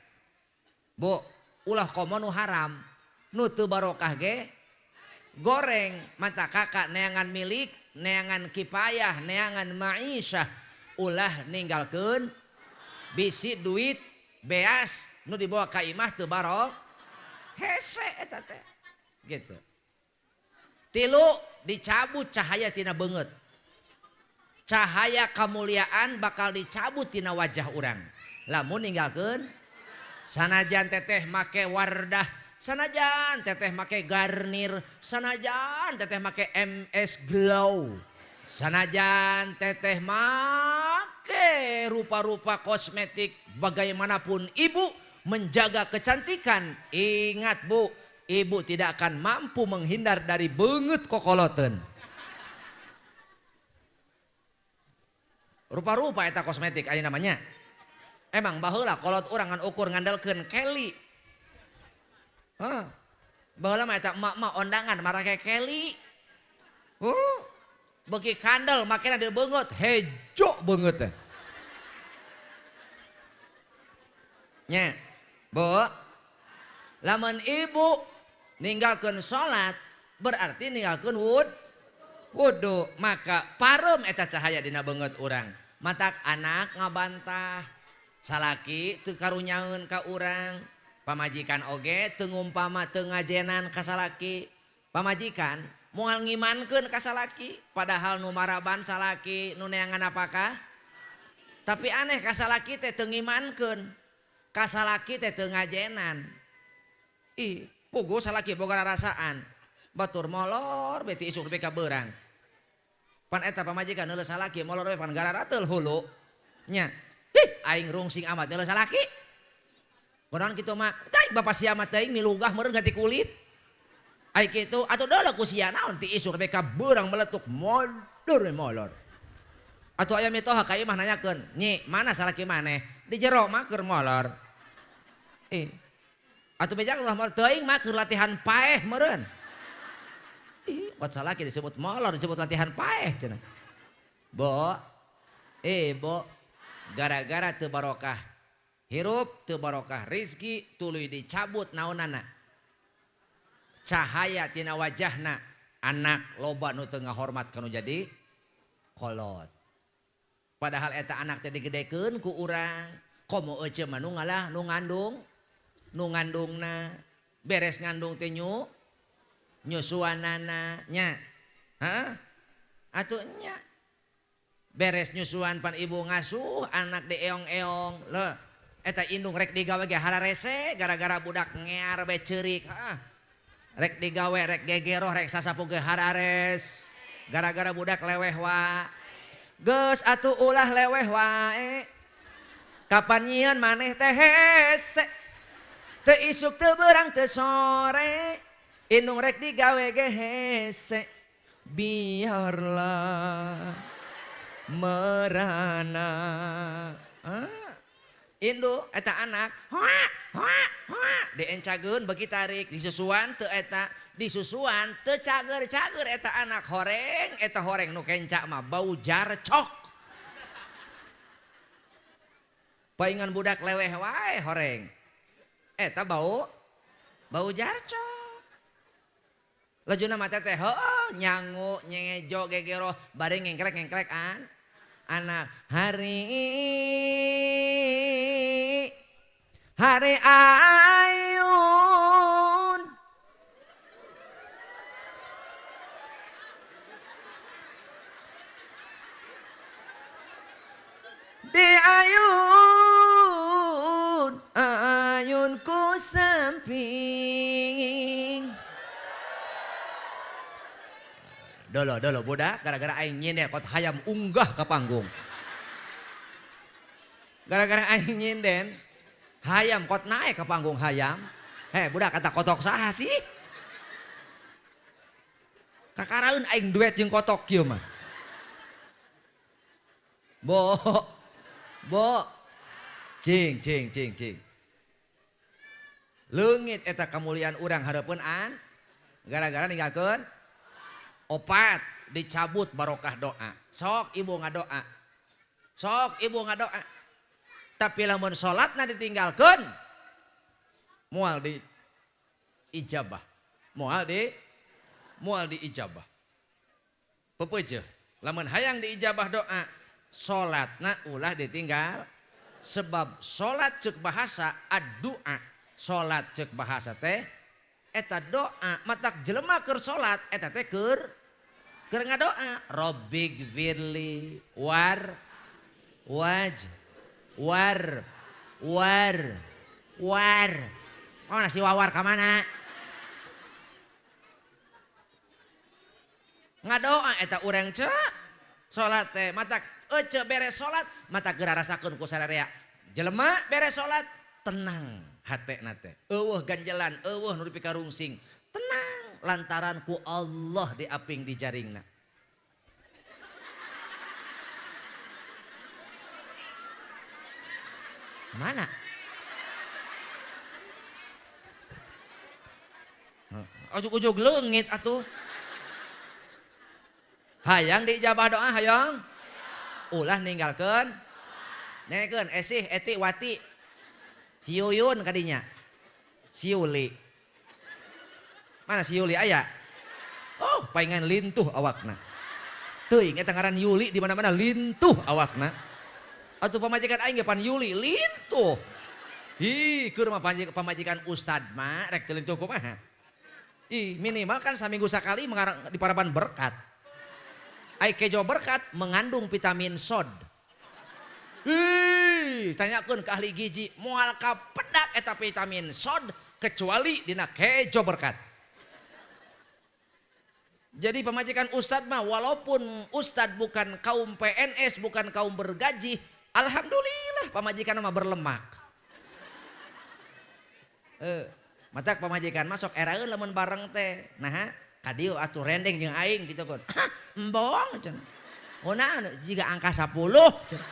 Bu, ulah komo nu haram, nu teu barokah ge goreng. Mata kakak neangan milik, neangan kipayah, neangan ma'isyah, ulah ninggalkeun bisi duit beas nu dibawa ka imah teu barok hese eta teh. Gitu. Tilu, dicabut cahaya tina beungeut. Cahaya kemuliaan bakal dicabut tina wajah urang. Lamun ninggalkeun sanajan teteh make Wardah, sanajan teteh make Garnier, sanajan teteh make MS Glow, sanajan teteh make rupa-rupa kosmetik, bagaimanapun ibu menjaga kecantikan, ingat bu, ibu tidak akan mampu menghindar dari beungeut kokoloten. Rupa-rupa eta kosmetik aya namanya. Emang baheula kolot urang ngan ukur ngandelkeun Kelly. Hah. Baheula mah eta emak-emak ondangan marake Kelly. Beuki kandel makena di beungeut hejo beungeut teh. Nya, Bu. Lamun ibu ninggalkeun salat berarti ninggalkeun wudu, maka pareum eta cahaya dina beungeut urang. Matak anak ngabantah, Salaki teu karunyaeun ka urang, pamajikan oge teu ngumpama teu ngajenan ka salaki. Pamajikan moal ngimankeun ka salaki, padahal nu maraban salaki, nu neangan apakah? Tapi aneh ka salaki teh teu ngimankeun. Ka salaki teh teu ngajenan. Ih, puguh salaki boga rarasaan. Batur molor beti isuk nepi ka beurang. Pan eta pamajikan neuleuh salaki molor we pan gararateul hulu. Nya. Ih, aing rungsing amat neuleuh salaki. Kunaon kitu mah? Tah bapak sia mah teuing milugah meureun ganti kulit. Ai kitu atuh deuleuh ku sia naon ti isuk nepi ka beurang meletuk molor we molor. Atuh aya mitoha ka imah nanyakeun, "Nyi, mana salaki maneh?" Di jero mah keur molor. Ih. Atuh beja ulah molor teuing mah keur latihan paeh meureun. Ih, buat salaki disebut molor, disebut latihan paeh cenah. Bo, bo, gara-gara teu barokah hirup, teu barokah rizki, tuluy dicabut naonana. Cahaya tina wajahna, anak loba nu teu ngahormat kanu jadi kolot. Padahal eta anak teh digedekeun ku urang, komo ece mah nu ngalah, nu ngandung, nu ngandungna, beres ngandung teh nyusuanana nya. Hah? Atuh nya. Beres nyusuan pan ibu ngasuh anak dieong-eong. Leuh, eta indung rek digawe ge hararese gara-gara budak ngear be ceurik. Hah? Rek digawe rek gegeroh rek sasapu ge harares gara-gara budak leweh wa. Geus atuh ulah leweh wae. Kapan nyieun maneh teh hese. Teu isuk teu beurang teu sore. Indung rek digawe ge hese. Biarlah merana. Indung eta anak hoa hoa hoa diencageun beuki tarik disusuan teu eta disusuan teu cager-cager eta anak horeng eta horeng nu kenca mah bau jarcok. Paingan budak leweh wae horeng. Eta bau jarcok. Lajuna mah teteh heuh nyangu nyengejo gegeroh bari ngengkrek-ngengkrek an anak hari hari ayun di ayun ayun ku samping. Dolo dolo budak gara-gara aing nyinden kot hayam unggah ke panggung. Gara-gara aing nyinden hayam kot naik ke panggung hayam. Heh budak kata kotok saha sih? Kakaraeun aing duet jeung kotok kieu mah. Bo bo cing cing cing cing. Leungit eta kamuliaan urang hareupeun an gara-gara ninggalkeun opat dicabut barokah doa. Sok ibu ngadoa. Sok ibu ngadoa. Tapi lamun salatna ditinggalkeun moal di ijabah. Moal di ijabah. Pepeujeuh, lamun hayang diijabah doa, salatna ulah ditinggal. Sebab salat ceuk bahasa ad-doa. Salat ceuk bahasa teh eta doa, matak jelema keur salat eta teh keur ngadoa. Robbigfirli war waj war war war. Oh nasi wawar ka mana? Ngadoa eta urang ceu salat teh matak ece beres salat matak geura rasakeun ku sararea. Jelema beres salat tenang hatena teh. Eueuh ganjelan, eueuh nu dipikarungsing. Tenang lantaran ku Allah diaping di jaringna. Mana? Ujug-ujug leungit atuh. Hayang diijabah doa hayang. Ulah ninggalkeun. Ninggalkeun esih eti wati. Si Yuyun kadinya. Si Yuli. Mana si Yuli aya? Oh, paingan lintuh awakna. Teuing eta ngaran Yuli di mana-mana lintuh awakna. Atuh pamajikan aing ge pan Yuli lintuh. Ih, keur mah pamajikan ustad mah rek teu lintuh kumaha? Ih, minimal kan saminggu sakali mengarang di paraban berkat. Ai kejo berkat mengandung vitamin sod. Ih, tanyakeun ke ahli gizi, moal kapedak eta vitamin sod kecuali dina kejo berkat. Jadi pamajikan ustad mah walaupun ustad bukan kaum PNS, bukan kaum bergaji, alhamdulillah pamajikan mah berlemak. Matak pamajikan masuk eraeun lamun bareng teh. Nah, kadieu atuh rendeng jeung aing gitu kan. Embong cenah. Kunaon jiga angka 10 cenah.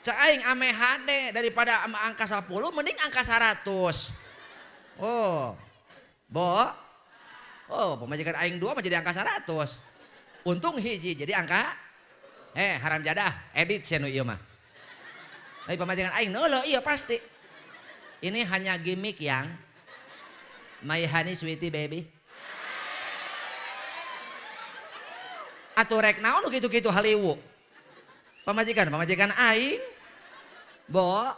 Cek aing ame hade daripada angka 10 mending angka 100. Oh. Bo. Oh, pamajikan aing 2 mah jadi angka 100. Untung hiji jadi angka haram jadah edit sia nu ieu mah. Tapi pamajikan aing neuleuh iya pasti. Ini hanya gimmick yang my honey sweetie baby. Atuh rek naon nu kitu-kitu haliwu. Pamajikan aing. Bo.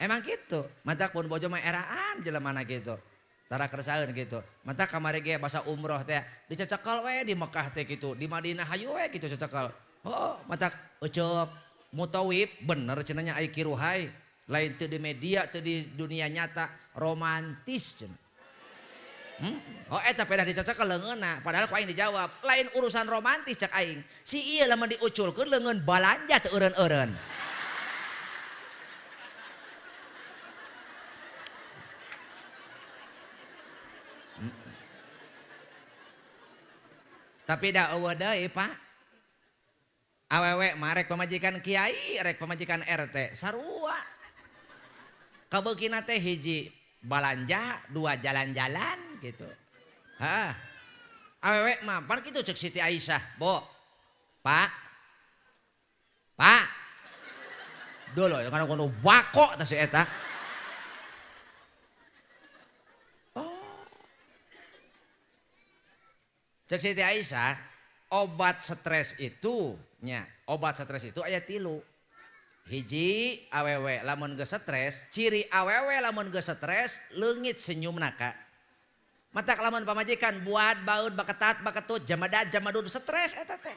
Emang gitu. Matak pun bojo mah eraan jelemana gitu. Tara kersaeun gitu. Matak kamari ge basa umroh teh dicecekel we di Mekah teh gitu, di Madinah hayu we gitu cecekel. Oh, matak euceup mutawif bener cenah nya ai kiruhai. Lain teu di media, teu di dunia nyata, romantis cenah. Oh eta pedah dicecekel leungeunna, padahal ku aing dijawab, lain urusan romantis cek aing. Si ieu lamun diuculkeun leungeun balanja teu eureun-eureun. Tapi da eueuh deui Pak. Awewe mah rek pamajikan kiai, rek pamajikan RT, sarua. Kabeukina teh hiji balanja, dua jalan-jalan gitu. Hah. Awewe mah pan kitu cek Siti Aisyah, Bo. Pak. Pak. Dulu kana kono bako teh si eta. Oh. Cek Siti Aisyah, obat stres itu nya, obat stres itu aya 3. Hiji awewe lamun geus stres, ciri awewe lamun geus stres leungit senyumna ka. Matak lamun pamajikan buat baut baketat baketut jamadad jamadud stres eta teh.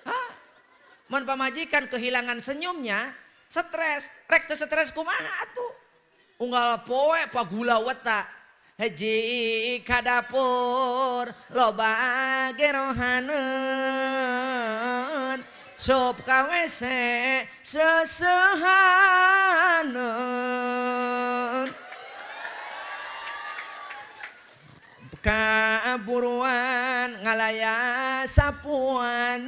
Hah? Mun pamajikan kehilangan senyumnya, stres, rek teu stres kumaha atuh? Unggal poe pagula weta. Hiji ka dapur loba gerohaneun sup ka WC sesehaneun kaburuan ngalaya sapuaneun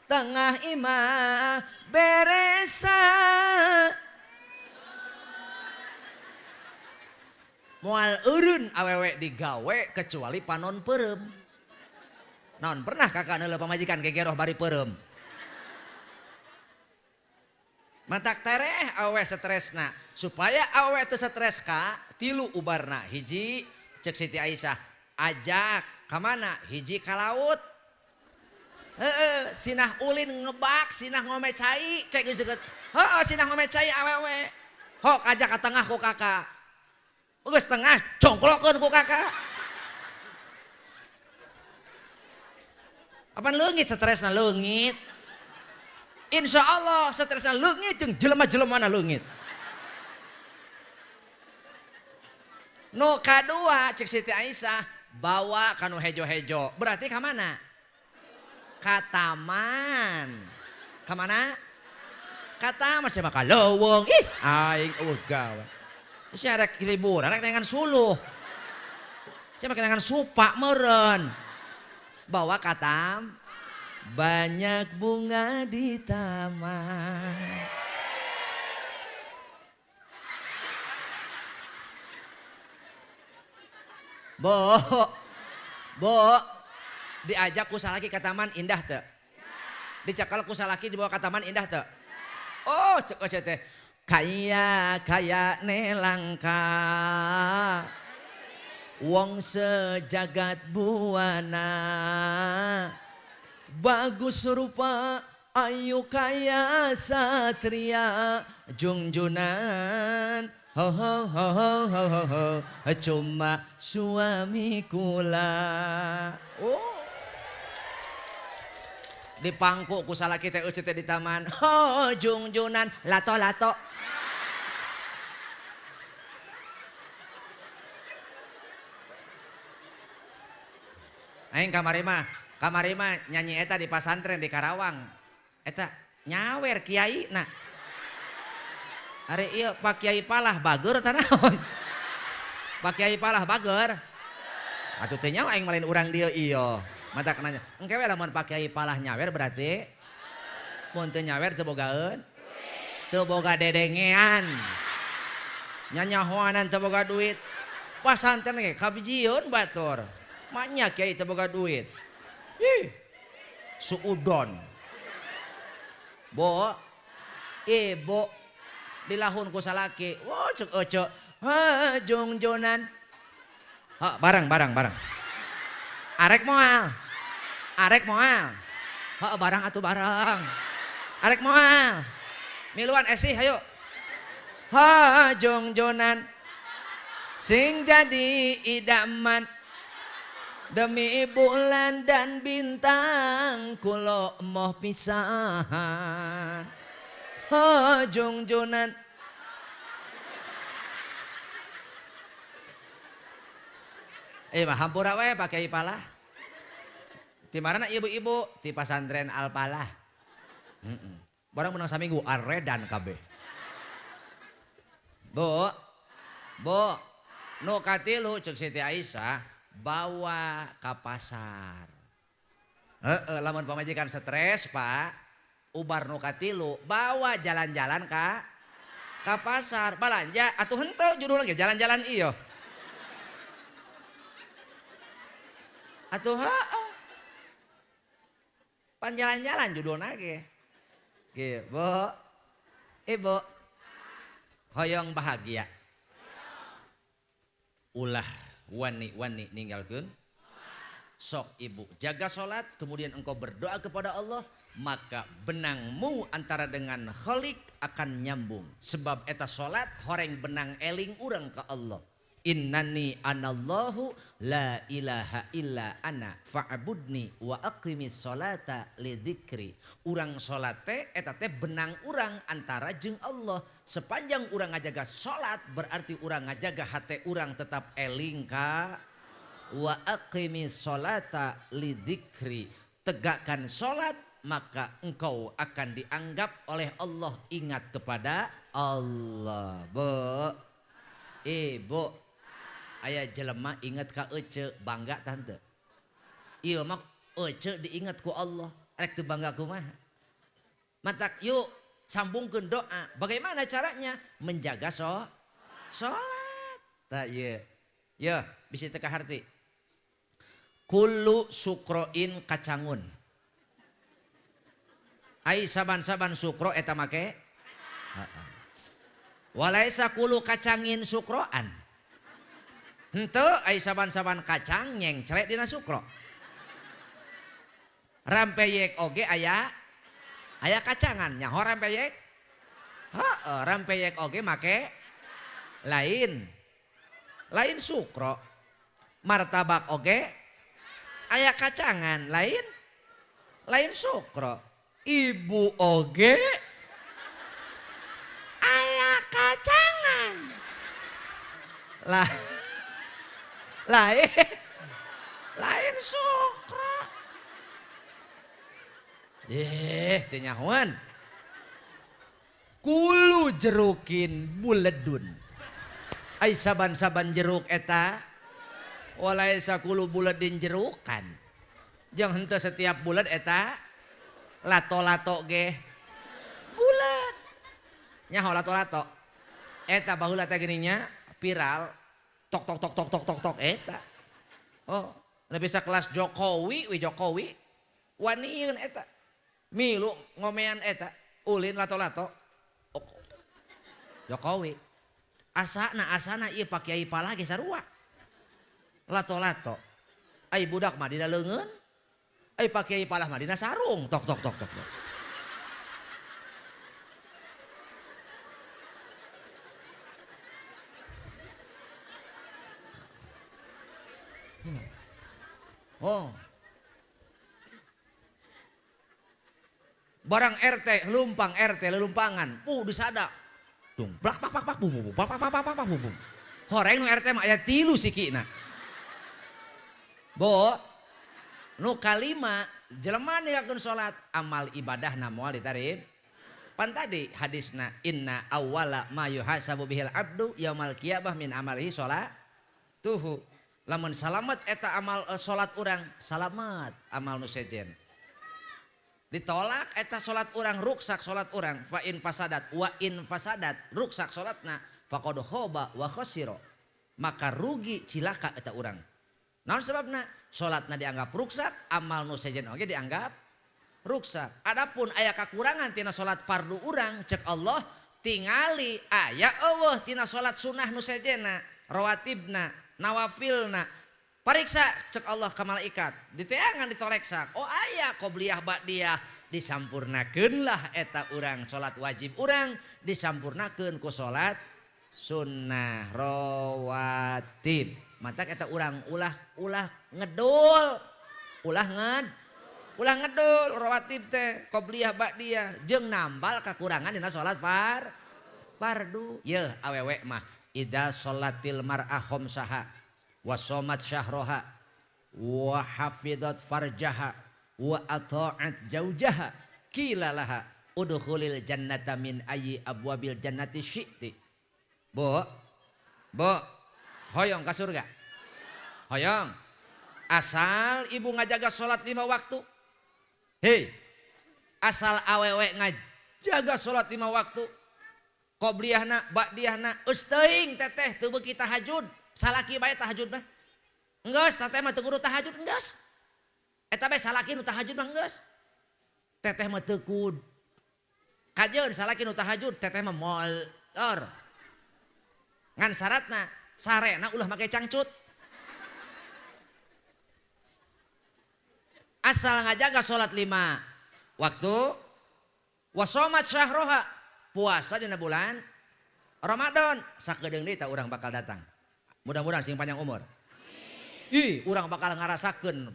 tengah imah beresa moal eureun awewe digawe kecuali panon peureum. Naon pernah kakak neuleuh pamajikan gegeroh bari peureum. Matak tereh awewe stresna, supaya awewe teu stres ka 3 ubarna. Hiji cek Siti Aisyah, ajak ka mana? Hiji ka laut. Heeh, sinah ulin ngebak, sinah ngome cai kayak geus deket. Heeh, sinah ngome cai awewe. Hok ajak ka tengah ku kakak. Geus tengah jongklokeun ku kakak. Apaan leungit stresna leungit. Insya Allah stresna leungit jeung jelema-jelemana leungit. Nu kadua cek Siti Aisyah bawa kanu hejo-hejo. Berarti ka mana? Ka taman. Ka mana? Ka taman sia mah ka leuweung. Ih aing eueuh gawe. Sia rek liburan rek dengan suluh. Sia make dengan supak meureun. Bawa ka taman. Banyak bunga di taman. Bo, bo, diajak ku salaki ke taman indah teu? Dicekal ku salaki dibawa ke taman indah teu? Oh, cek teh. Kaya kaya nelangka wong sejagat buana bagus rupa ayu kaya satria jungjunan ho ho ho ho ho ho ho cuma suami kula. Oh dipangku ku salaki teh euceut teh di taman ho jungjunan lato lato. Aing kamari mah nyanyi eta di pasantren di Karawang. Eta nyawer kiai na. Ari ieu Pak Kiai Palah bager tah naon? Pak Kiai Palah bager. Atuh teu nyawa aing mah lain urang dieu ieu. Matak nanya, engke we lamun Pak Kiai Palah nyawer berarti mun teu nyawer teu bogaeun. Teu boga dedengean. Nyanyahoanan teu boga duit. Pasantren ge kabijieun batur. Maknya kiai teu boga duit. Ih. Suudon. Bo. Ibu dilahun ku salaki. Wo cek ece. Ha jungjunan. Ha barang barang barang. Arek moal. Arek moal. Ha barang atuh barang. Arek moal. Miluan esih hayu. Ha jungjunan. Sing jadi idaman. Demi bulan dan bintang kulo moh pisahan. Oh jungjunan. Eh mah hampura we Pak Kiai Palah. Ti marana ibu-ibu ti pasantren Al Palah. Barang menang saminggu aredan kabeh. Bu. Bu. Nu katilu ceuk Siti Aisyah bawa ke pasar. Heeh, lamun pamajikan stres, Pak, ubar nu katilu bawa jalan-jalan ka pasar, balanja atuh henteu judul lagi jalan-jalan ieu. Atuh heeh. Pan jalan-jalan judulna ge. Ge, Bu. Ibu. Hoyong bahagia. Ulah wani-wani ninggalkeun sok ibu jaga sholat kemudian engkau berdoa kepada Allah maka benangmu antara dengan Khalik akan nyambung sebab eta sholat horeng benang eling urang ke Allah. Innani anallahu la ilaha illa ana fa'budni wa aqimis sholata li dzikri. Urang sholat teh eta teh benang urang antara jeung Allah. Sepanjang urang ngajaga sholat berarti urang ngajaga hate urang tetap eling ka wa aqimis sholata li dzikri. Tegakkan sholat maka engkau akan dianggap oleh Allah ingat kepada Allah. Bu, ibu, aya jelema inget ka ece bangga tante. Ieu mah ece diinget ku Allah, rek teu bangga kumaha. Matak yuk sambungkeun doa. Bagaimana caranya? Menjaga sholat. Tah ieu. Yeuh, bisi teu kaharti. Kullu sukroin kacangun. Ai saban-saban sukro eta make. Heeh. Walaisa kullu kacangin sukroan. Henteu ai saban-saban kacang nyengclek dina sukro. Rampeyek oge aya kacangan nyaho rampeyek? Heeh, rampeyek oge make lain. Lain sukro. Martabak oge aya kacangan lain lain sukro. Ibu oge aya kacangan. Lah lain sukro. Teu nyahoan. Kulu jerukin buledun. Ai saban-saban jeruk eta walaisa kulu buledin jerukan. Jeung henteu setiap bulet eta lato-lato ge bulet. Nyaho lato-lato. Eta baheula teh geuning nya viral tok tok tok tok tok tok tok eta. Oh, nu bisa kelas Jokowi, wi Jokowi waniun eta. Milu ngomean eta, ulin lato-lato. Jokowi. Asana ieu Pak Kiai Palah ge sarua. Lato-lato. Ai budak mah dina leungeun. Ai Pak Kiai Palah mah dina sarung. Tok tok tok tok. Oh. Barang RT, lumpang RT, lelumpangan, disada. Dung, blak pak pak pak bum bum, pak pak pak pak pak bum bum. Horeng nu RT mah aya 3 sikina. Bo, nu kalima jelema ninggalkeun salat, amal ibadahna moal ditarima. Pan tadi hadisna inna awwala ma yuhasabu bihil abdu yaumal qiyamah min amalihi sholatuhu. Lamun salamet eta amal salat urang, salamet amal nu sejen. Ditolak eta salat urang, ruksak salat urang, fa in fasadat wa in fasadat, ruksak salatna faqad khaba wa khasira. Maka rugi cilaka eta urang. Naon sebabna? Salatna dianggap ruksak, amal nu sejen oge dianggap ruksak. Adapun aya kakurangan tina salat fardu urang, cek Allah tingali aya eueuh tina salat sunah nu sejenna, rawatibna, nawafilna. Pariksa cek Allah ka malaikat, diteangan ditoleksak. Oh aya qobliyah ba'diyah, disampurnakeun lah eta urang salat wajib urang disampurnakeun ku salat sunnah rawatib. Matak eta urang ulah ngedul, ulah ngedul rawatib teh qobliyah ba'diyah jeung nambal kakurangan dina salat fardu. Yeuh awewe mah idza sholatil mar'ah khamsaha wa shomat syahroha wa hafidhat farjaha wa ata'at jaujaha qila laha udkhulil jannata min ayyi abwabil jannati syi'ti. Bu, bu, hoyong ka surga? Hoyong. Asal ibu ngajaga sholat 5 waktu. Hei, asal awewe ngajaga sholat 5 waktu. Qobliyahna, ba'diyahna, eus teuing teteh teu beuki tahajud. Salaki bae tahajud mah. Enggeus, teteh mah teu kudu tahajud enggeus. Eta bae salaki nu tahajud mah enggeus. Teteh mah teu kudu. Kajeun salaki nu tahajud, teteh mah molor. Ngan syaratna, sarena ulah make cangcut. Asal ngajaga salat 5 waktu, wasomat syahroha, puasa dina bulan Ramadan, sakedeung deui tah urang bakal datang. Mudah-mudahan sing panjang umur. Ih, urang bakal ngarasakeun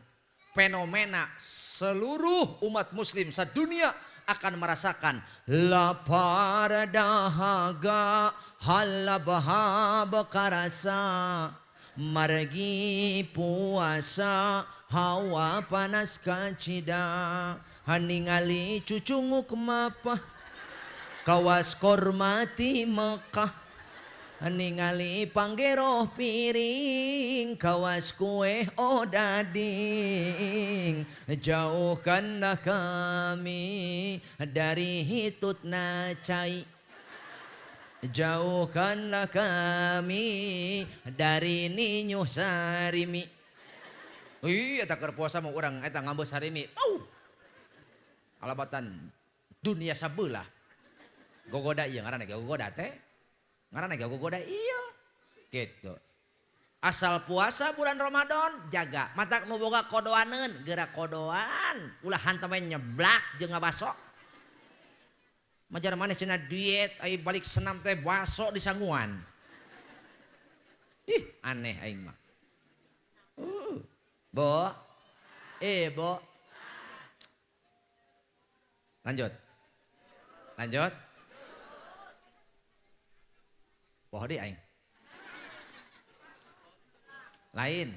fenomena seluruh umat muslim sedunia akan merasakan lapar dahaga halabha bekarasa margi puasa hawa panas kacida haningali cucunguk mapah kawas kormati Mekah ningali panggeroh piring kawas kue odading jauhkanlah kami dari hitut nacai, jauhkanlah kami dari ninyuh sarimi. Ih, eta keur puasa mah urang eta ngambeus sarimi. Alabatan dunia sabelah. Gogoda ieu ngaranna ge gogoda teh. Ngaranna ge gogoda ieu. Gitu. Asal puasa bulan Ramadan jaga. Matak nu boga kodoaneun, geura kodoan. Ulah hantam we nyeblak jeung ngabaso. Majar maneh cenah diet ai balik senam teh baso di sanguan. Ih, aneh aing mah. Bo. Bo. Lanjut. Lanjut. Poho deui aing. Lain.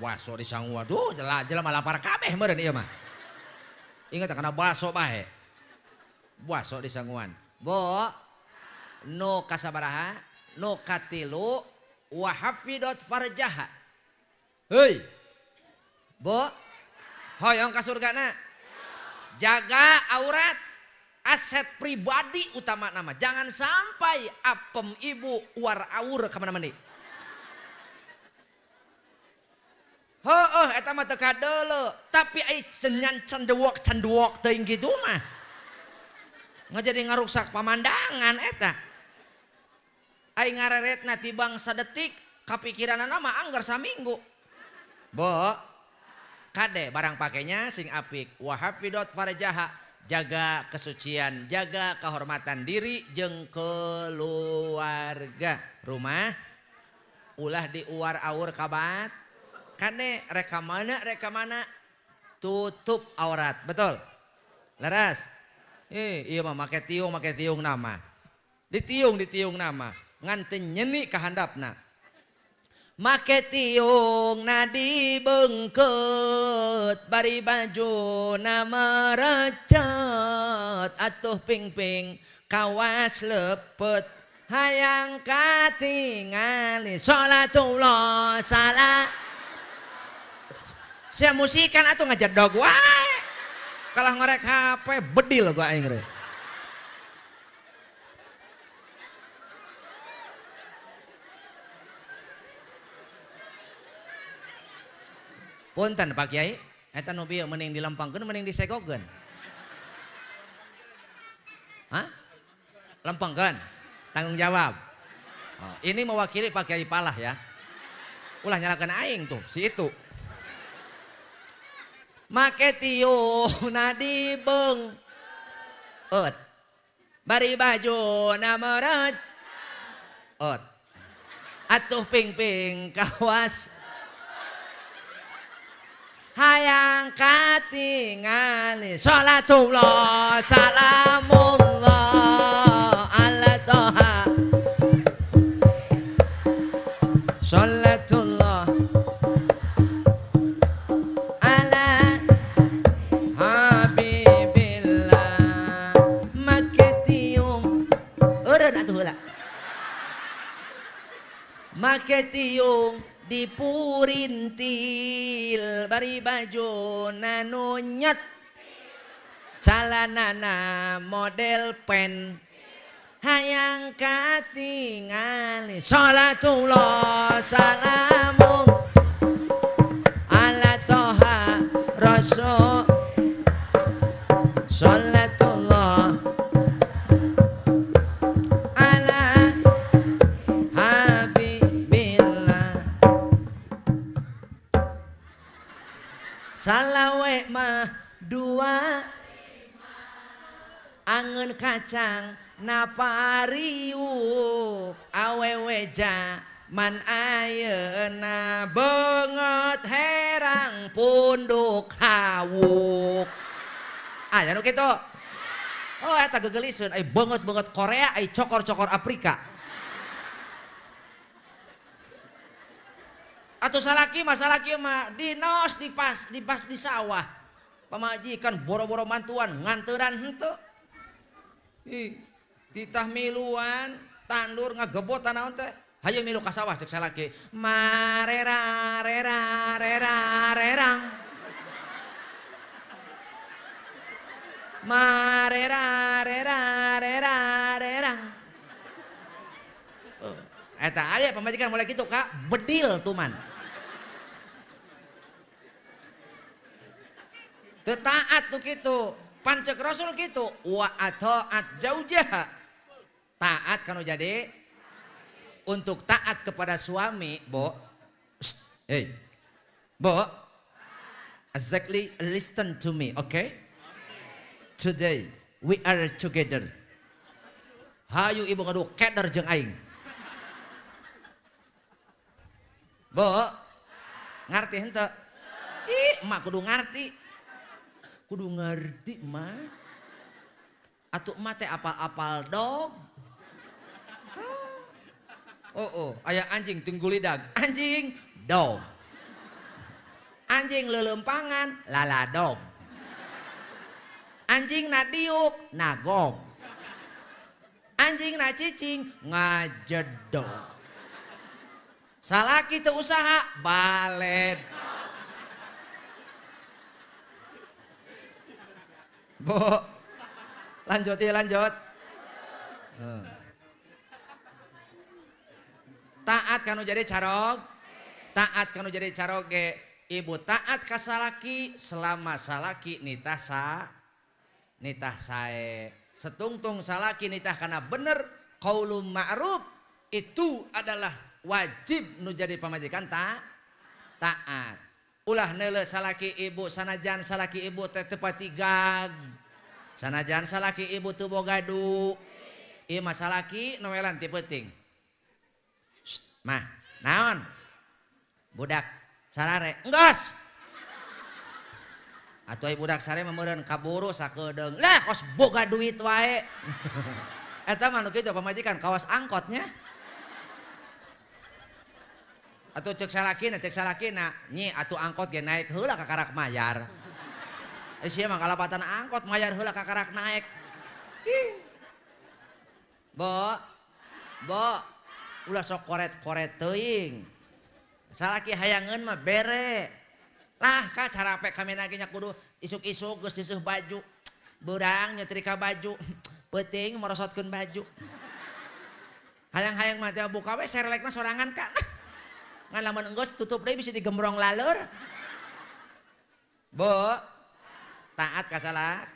Baso di sanguan. Duh, jelema lapar kabeh meureun ieu mah. Ingat kana baso bae. Baso di sanguan. Bo, nu kasabaraha, nu katilu, wa hafidot farjaha. Hei. Bo, hoyong ka surgana. Jaga aurat, aset pribadi utama nama. Jangan sampai apem ibu war aur kemana-mana. Heeh, eta mah teu kadeuleu, tapi ai cenyan cenduwok teuing kitu mah. Ngajadi ngaruksak pamandangan eta. Aing ngareretna tibang sadetik kapikiranana mah anggar saminggu. Bo, kade barang pakainya sing apik. Wa hafidot farjaha, jaga kesucian, jaga kehormatan diri jeung keluarga. Rumah ulah diuar-aur kabat. Kade reka mana tutup aurat, betul? Leres. Iya mah make tiung nama. Ditiung nama, ngan teu nyeni ka handapna. Make tiung na dibengket, bari baju na merecet, atuh ping-ping kawas lepet, hayang katingali salatullah salah. Sia musikan atuh ngajedog wae. Kalah ngorek HP bedil gua aing re. Punten Pak Kiai, eta nu bieu mending dilempangkeun mending disegokeun. Hah? Lempangkeun. Tanggung jawab. Oh, ini mewakili Pak Kiai Palah ya. Ulah nyalakeun aing tuh, si itu. Make tiung na dibeung et, bari baju na meret et, atuh ping-ping kawas, hayang katingali salatullah salamullah ala toha salatullah ala habibillah. Make tiung eureun atuh heula, make tiung dipurintil, bari baju nanu nyet, calanana model pen, hayang katingali salatullah salamun ala toha rasul salatullah ala habibillah. Salawe mah dua angen kacang napariuk, awewe jaman ayeuna beungeut herang punduk hawuk. Ah, anu kitu. Oh, eta gegeliseun ai beungeut-beungeut Korea, ai cokor-cokor Afrika. Atau salaki mah dinos dipas di sawah. Pamajikan boro-boro mantuan nganteran henteu. Ih, titah miluan tandur ngagebot naon teh. Hayu milu ka sawah cek salaki. Marera rera rera rerang. Marera rera rera rerang. Oh, eta aya pamajikan mulai kitu ka bedil tuman. Teu taat tuh kitu. Pancek Rasul kitu wa ataat jaujaha. Taat kanu jadi untuk taat kepada suami, Bo. Hey. Bo. Exactly listen to me, okay? Today we are together. Hayu ibu ngadu keder jeung aing. Bo, ngarti henteu? Ih, emak kudu ngarti. Kudu ngerti emak. Atuh emak teh apal-apal dog. Oh, oh, aya anjing tunggulidag. Anjing dog. Anjing leuleumpangan laladog. Anjing na diuk nagog. Anjing na cicing ngajedog. Salaki teu usaha baled. Bu, lanjut ya lanjut. Taat kanu jadi carog, taat kanu jadi caroge. Ibu taat ka salaki selama salaki nitah sa, nitah sae. Setungtung salaki nitah kana bener, qaulum ma'ruf itu adalah wajib nu jadi pamajikan taat. Ulah neuleuh salaki ibu sanajan salaki ibu teh teu pati gag. Sanajan salaki ibu teu boga du. Ieu mah salaki noelan ti peuting. Mah, naon? Budak sarare, enggeus. Atuh ai budak sare mah meureun kaburu sakedeung. Lah kos boga duit wae. Eta mah nu kitu pamajikan kawas angkotnya. Atuh cek salakina nyi atuh angkot ge naik heula kakarak mayar. Sia mah kalapatan angkot mayar heula kakarak naik. Ih. Bo. Bo. Ulah sok koret-koret teuing. Salaki hayangeun mah bere. Lah ka carapek kami lagi nya kudu isuk-isuk geus diseuh baju. Beurang nyetrika baju. Peuting merosotkeun baju. Hayang-hayang mah teh buka we serelekna sorangan ka. Ngan lamun enggeus tutup deui bisa digembrong lalur. Bo, taat ka salaki.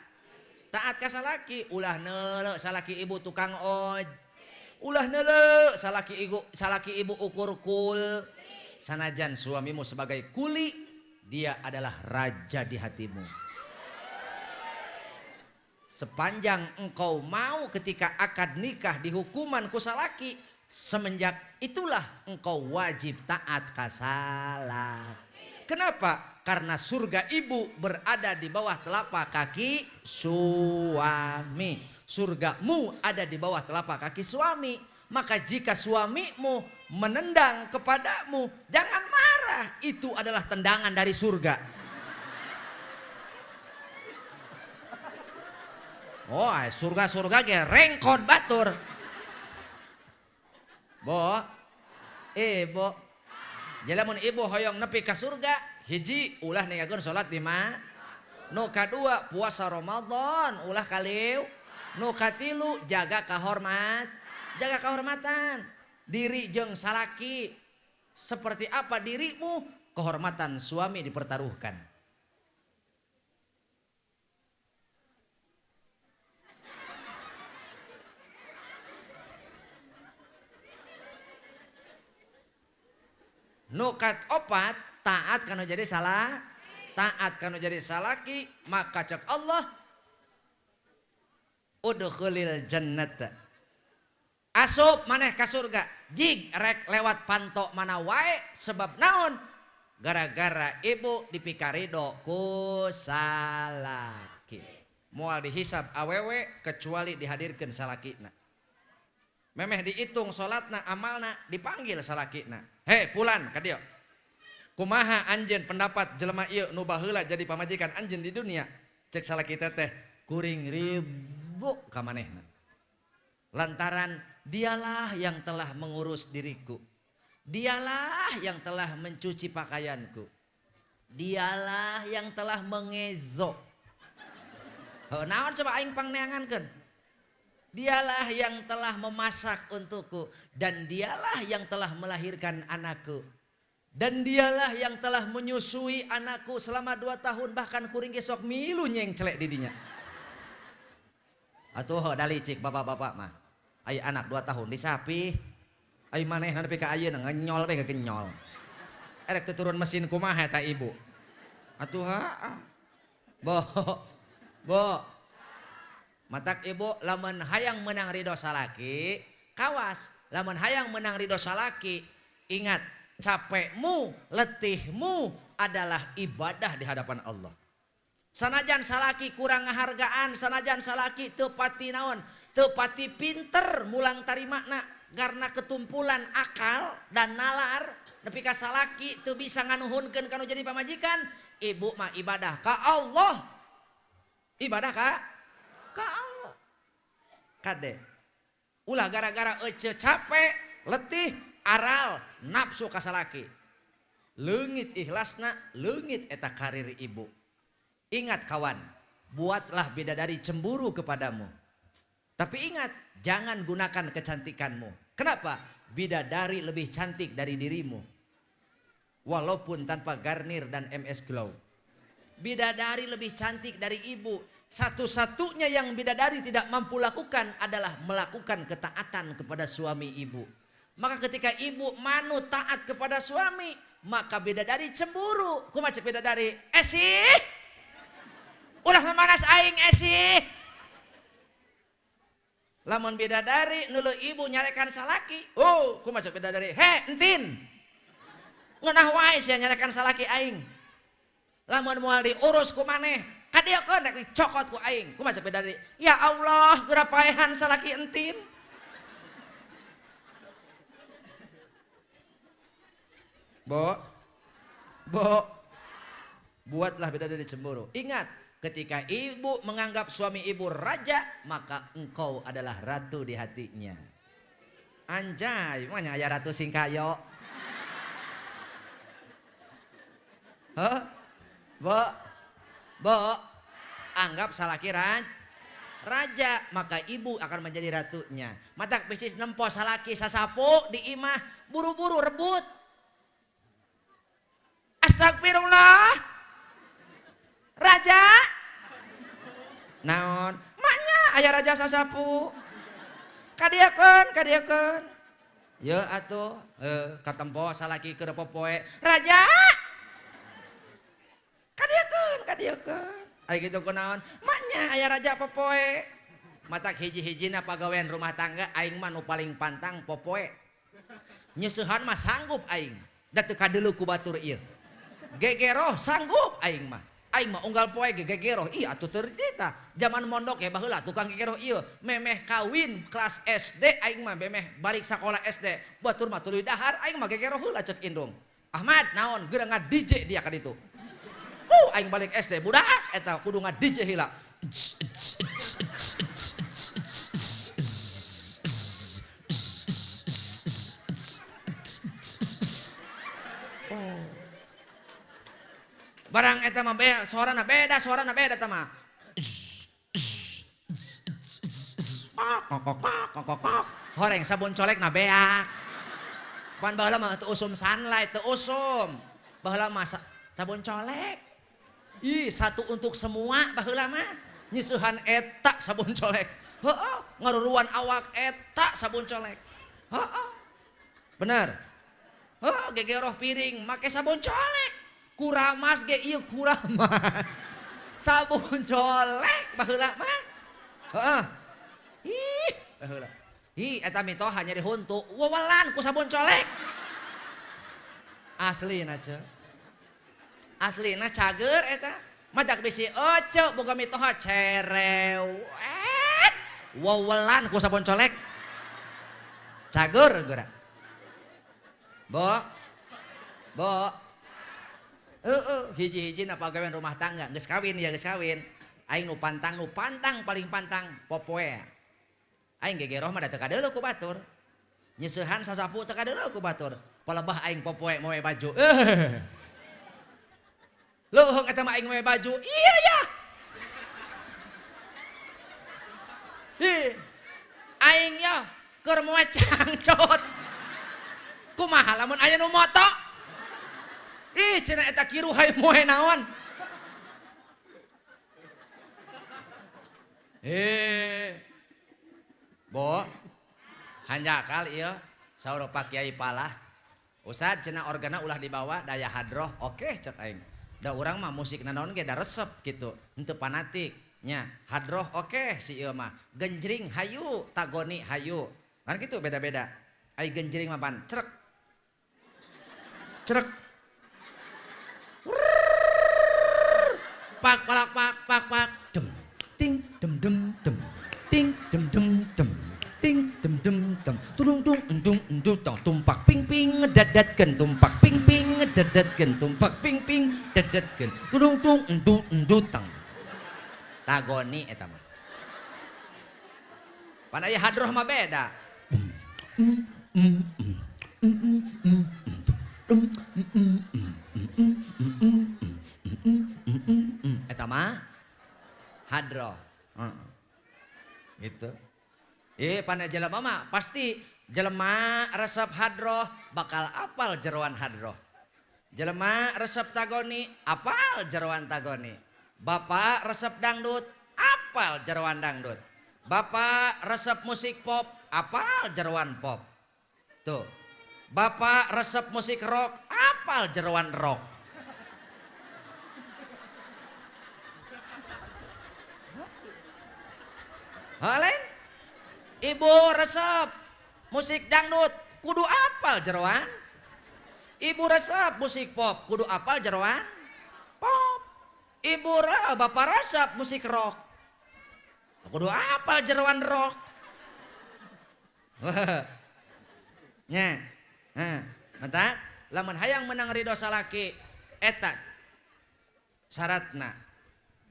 Taat ka salaki, ulah neuleuh salaki ibu tukang oj. Ulah neuleuh salaki ibu ukur kul. Sanajan suamimu sebagai kuli, dia adalah raja di hatimu. Sepanjang engkau mau ketika akad nikah dihukuman ku salaki, semenjak itulah engkau wajib taat ka salaki. Kenapa? Karena surga ibu berada di bawah telapak kaki suami. Surgamu ada di bawah telapak kaki suami. Maka jika suamimu menendang kepadamu, jangan marah. Itu adalah tendangan dari surga. Oh, surga-surga ge rengkot batur. Bo, bo. Jadi lamun ibu hoyong nepi ka surga, hiji ulah ninggalkeun salat lima. Nu kadua puasa Ramadan ulah kaliw. Nu katilu jaga kahormat, jaga kehormatan diri jeung salaki. Seperti apa dirimu, kehormatan suami dipertaruhkan. Nukat opat taat kanu jadi salah, taat kanu jadi salaki, maka cek Allah udkhulil jannata. Asup maneh ka surga, jig rek lewat pantok mana wae sebab naon? Gara-gara ibu dipikarido ku salaki. Moal dihisab awewe kecuali dihadirkeun salakina. Memeh dihitung salatna amalna dipanggil salakina. Hei pulan ka dieu. Kumaha anjeun pendapat jelema ieu nu baheula jadi pamajikan anjeun di dunia? Cek salaki teteh kuring ribu ka manehna. Lantaran dialah yang telah mengurus diriku. Dialah yang telah mencuci pakaianku. Dialah yang telah mengezo. Heuh naon coba aing pangneangankeun? Dialah yang telah memasak untukku. Dan dialah yang telah melahirkan anakku. Dan dialah yang telah menyusui anakku selama 2 tahun. Bahkan kuring ge sok milu nyengcelek didinya. Atuh da licik bapak-bapak mah. Ai anak 2 tahun disapih. Ai manehna nepi ka ayeuna ngenyol we genyol. Erek teu turun mesin kumaha eta ibu. Atuh ha. Bo. Bo. Matak ibu lamun hayang menang ridho salaki, kawas. Lamun hayang menang ridho salaki, ingat capekmu, letihmu adalah ibadah di hadapan Allah. Sanajan salaki kurang ngahargaan, sanajan salaki teu pati naon, teu pati pinter mulang tarimakna karena ketumpulan akal dan nalar nepi ka salaki teu bisa nganuhunkeun kanu jadi pamajikan, ibu mah ibadah ka Allah. Ibadah ka Allah. Kade. Ulah gara-gara ece capek, letih, aral, nafsu ka salaki. Leungit ikhlasna, leungit eta karir ibu. Ingat kawan, buatlah bidadari cemburu kepadamu. Tapi ingat, jangan gunakan kecantikanmu. Kenapa? Bidadari lebih cantik dari dirimu. Walaupun tanpa Garnier dan MS Glow. Bidadari lebih cantik dari ibu. Satu-satunya yang bidadari tidak mampu lakukan adalah melakukan ketaatan kepada suami ibu. Maka ketika ibu manut taat kepada suami, maka bidadari cemburu. Kumaha cek bidadari? Esih. Ulah mamanas aing esih. Lamun bidadari neuleuh ibu nyarekan salaki. Oh, kumaha cek bidadari? He, entin. Ngeunah wae sia nyarekan salaki aing. Lamun moal diurus ku maneh, kadieukeun rek dicokot ku aing. Kumaha cek bidadari? Ya Allah, geura paehan salaki entin. Bo, bo, buatlah bidadari cemburu. Ingat, ketika ibu menganggap suami ibu raja, maka engkau adalah ratu di hatinya. Anjay, mana aya ratu singkayo? Hah? Bo, bo, anggap salaki raja, maka ibu akan menjadi ratunya. Matak bisnis nempo salaki sasapu di imah, buru-buru rebut. Astagfirullah. Raja. Naon? Maknya aya raja sasapu. Kadieukeun, kadieukeun. Ye atuh, katempo salaki keur popoe. Raja. Kadieukeun, kadieukeun. Aya kitu kunaon? Maknya aya raja popoe. Matak hiji-hijina pagawean rumah tangga aing mah nu paling pantang popoe. Nyeusehan mah sanggup aing. Da teu kadeuleu ku batur ieu. Gegeroh sanggup aing mah. Aing mah unggal poe ge gegeroh. Ih atuh teu cerita. Zaman mondok ya baheula tukang gegeroh ieu. Memeh kawin kelas SD aing mah memeh balik sakola SD. Batur mah tuluy dahar aing mah gegeroh heula ceuk indung. Ahmad naon geura nga-DJ dia ka ditu. Aing balik SD budak eta kudu nga-DJ heula. Barang eta mah suarana beda, suarana beda eta mah. Horeng sabun colekna beak. Pan baheula mah teu usum sunlight, teu usum. Baheula mah sabun colek. Ih, satu untuk semua baheula mah. Nyeusehan eta sabun colek. Heeh, ngaruruan awak eta sabun colek. Heeh. Bener. Heeh, gegeroh piring make sabun colek. Kuramas ge ieu kuramas. Sabun colek baheula mah. Heeh. Ih, baheula. Ih, eta mitoha nyeri huntu, wewelan ku sabun colek. Aslina ce. Aslina cager eta. Madak bisi oce boga mitoha cerewet. Wewelan ku sabun colek. Cager geura. Bo. Bo. Hiji-hiji na pagawean rumah tangga geus kawin ya geus kawin. Aing nu pantang paling pantang popoe. Aing gegeroh mah da teu kadeuleu ku batur. Nyeusehan sasapu teu kadeuleu ku batur. Palebah aing popoe moe baju. Leuheung eta mah aing moe baju. Iya ya. Ih. Aing ya keur moe cangcut. Kumaha lamun aya nu moto? Ih, cenah eta kiruhai moe naon? Bo, hanjakal ieu saur Pak Kiai Palah. Ustad cenah organa ulah dibawa daya hadroh. Oke cek aing. Da urang mah musik naon ge da resep gitu. Henteu fanatik nya. Hadroh oke si ieu mah. Genjring hayu, tagoni hayu. Kan gitu beda-beda. Ai genjring mah pan cerek. Cerek. Pak pak pak pak pak dem ting dem dem dem ting dem dem dem ting dem dem dem tulung dung endung endung tong tumpak ping ping ngedadadkeun tumpak ping ping ngedadadkeun tumpak ping ping dadadkeun tulung dung endung endung tang tagoni eta mah. Pan aya hadroh mah beda. Eta mah hadroh. Gitu. Pan jelema mah pasti jelema resep hadroh bakal apal jeroan hadroh. Jelema resep tagoni apal jeroan tagoni. Bapak resep dangdut apal jeroan dangdut. Bapak resep musik pop, apal jeroan pop. Tuh. Bapak resep musik rock, apal jeroan rock. Halen? Ibu resep musik dangdut, kudu apal jeroan. Ibu resep musik pop, kudu apal jeroan pop. Ibu bapak resep musik rock, kudu apal jeroan rock. Nya. Hah, mantap. Lamun hayang menang ridho salaki eta syaratna.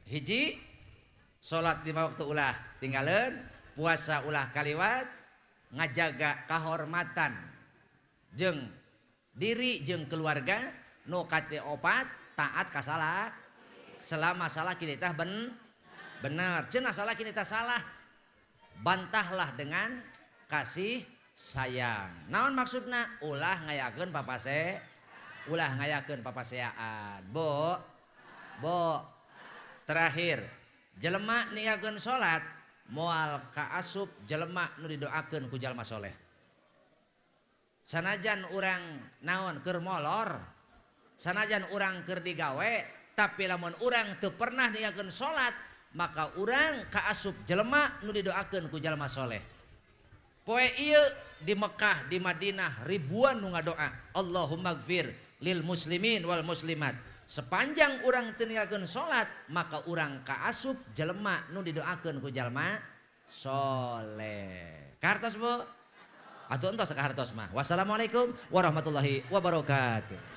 Hiji, salat 5 waktu ulah tinggalin, puasa ulah kaliwat, ngajaga kahormatan jeung diri jeung keluarga, nu kate opat taat ka salah selama salah kita bener, cenah salah kita salah, bantahlah dengan kasih sayang. Naon maksudna? Ulah ngayakeun papase, ulah ngayakeun papaseaan. Bo, bo. Terakhir, jelema ninggalkeun salat moal kaasup jelema nu didoakeun ku jalma soleh. Sanajan urang naon keur molor, sanajan urang keur digawe, tapi lamun urang teu pernah ninggalkeun salat, maka urang kaasup jelema nu didoakeun ku jalma soleh. Poe ieu di Mekah, di Madinah ribuan nu ngadoa, Allahumma gfir lil muslimin wal muslimat. Sepanjang urang teu ninggalkeun salat, maka urang kaasup jelema nu didoakeun ku jalma soleh. Kartos Bu? Atuh entos ka hartos mah. Wassalamualaikum warahmatullahi wabarakatuh.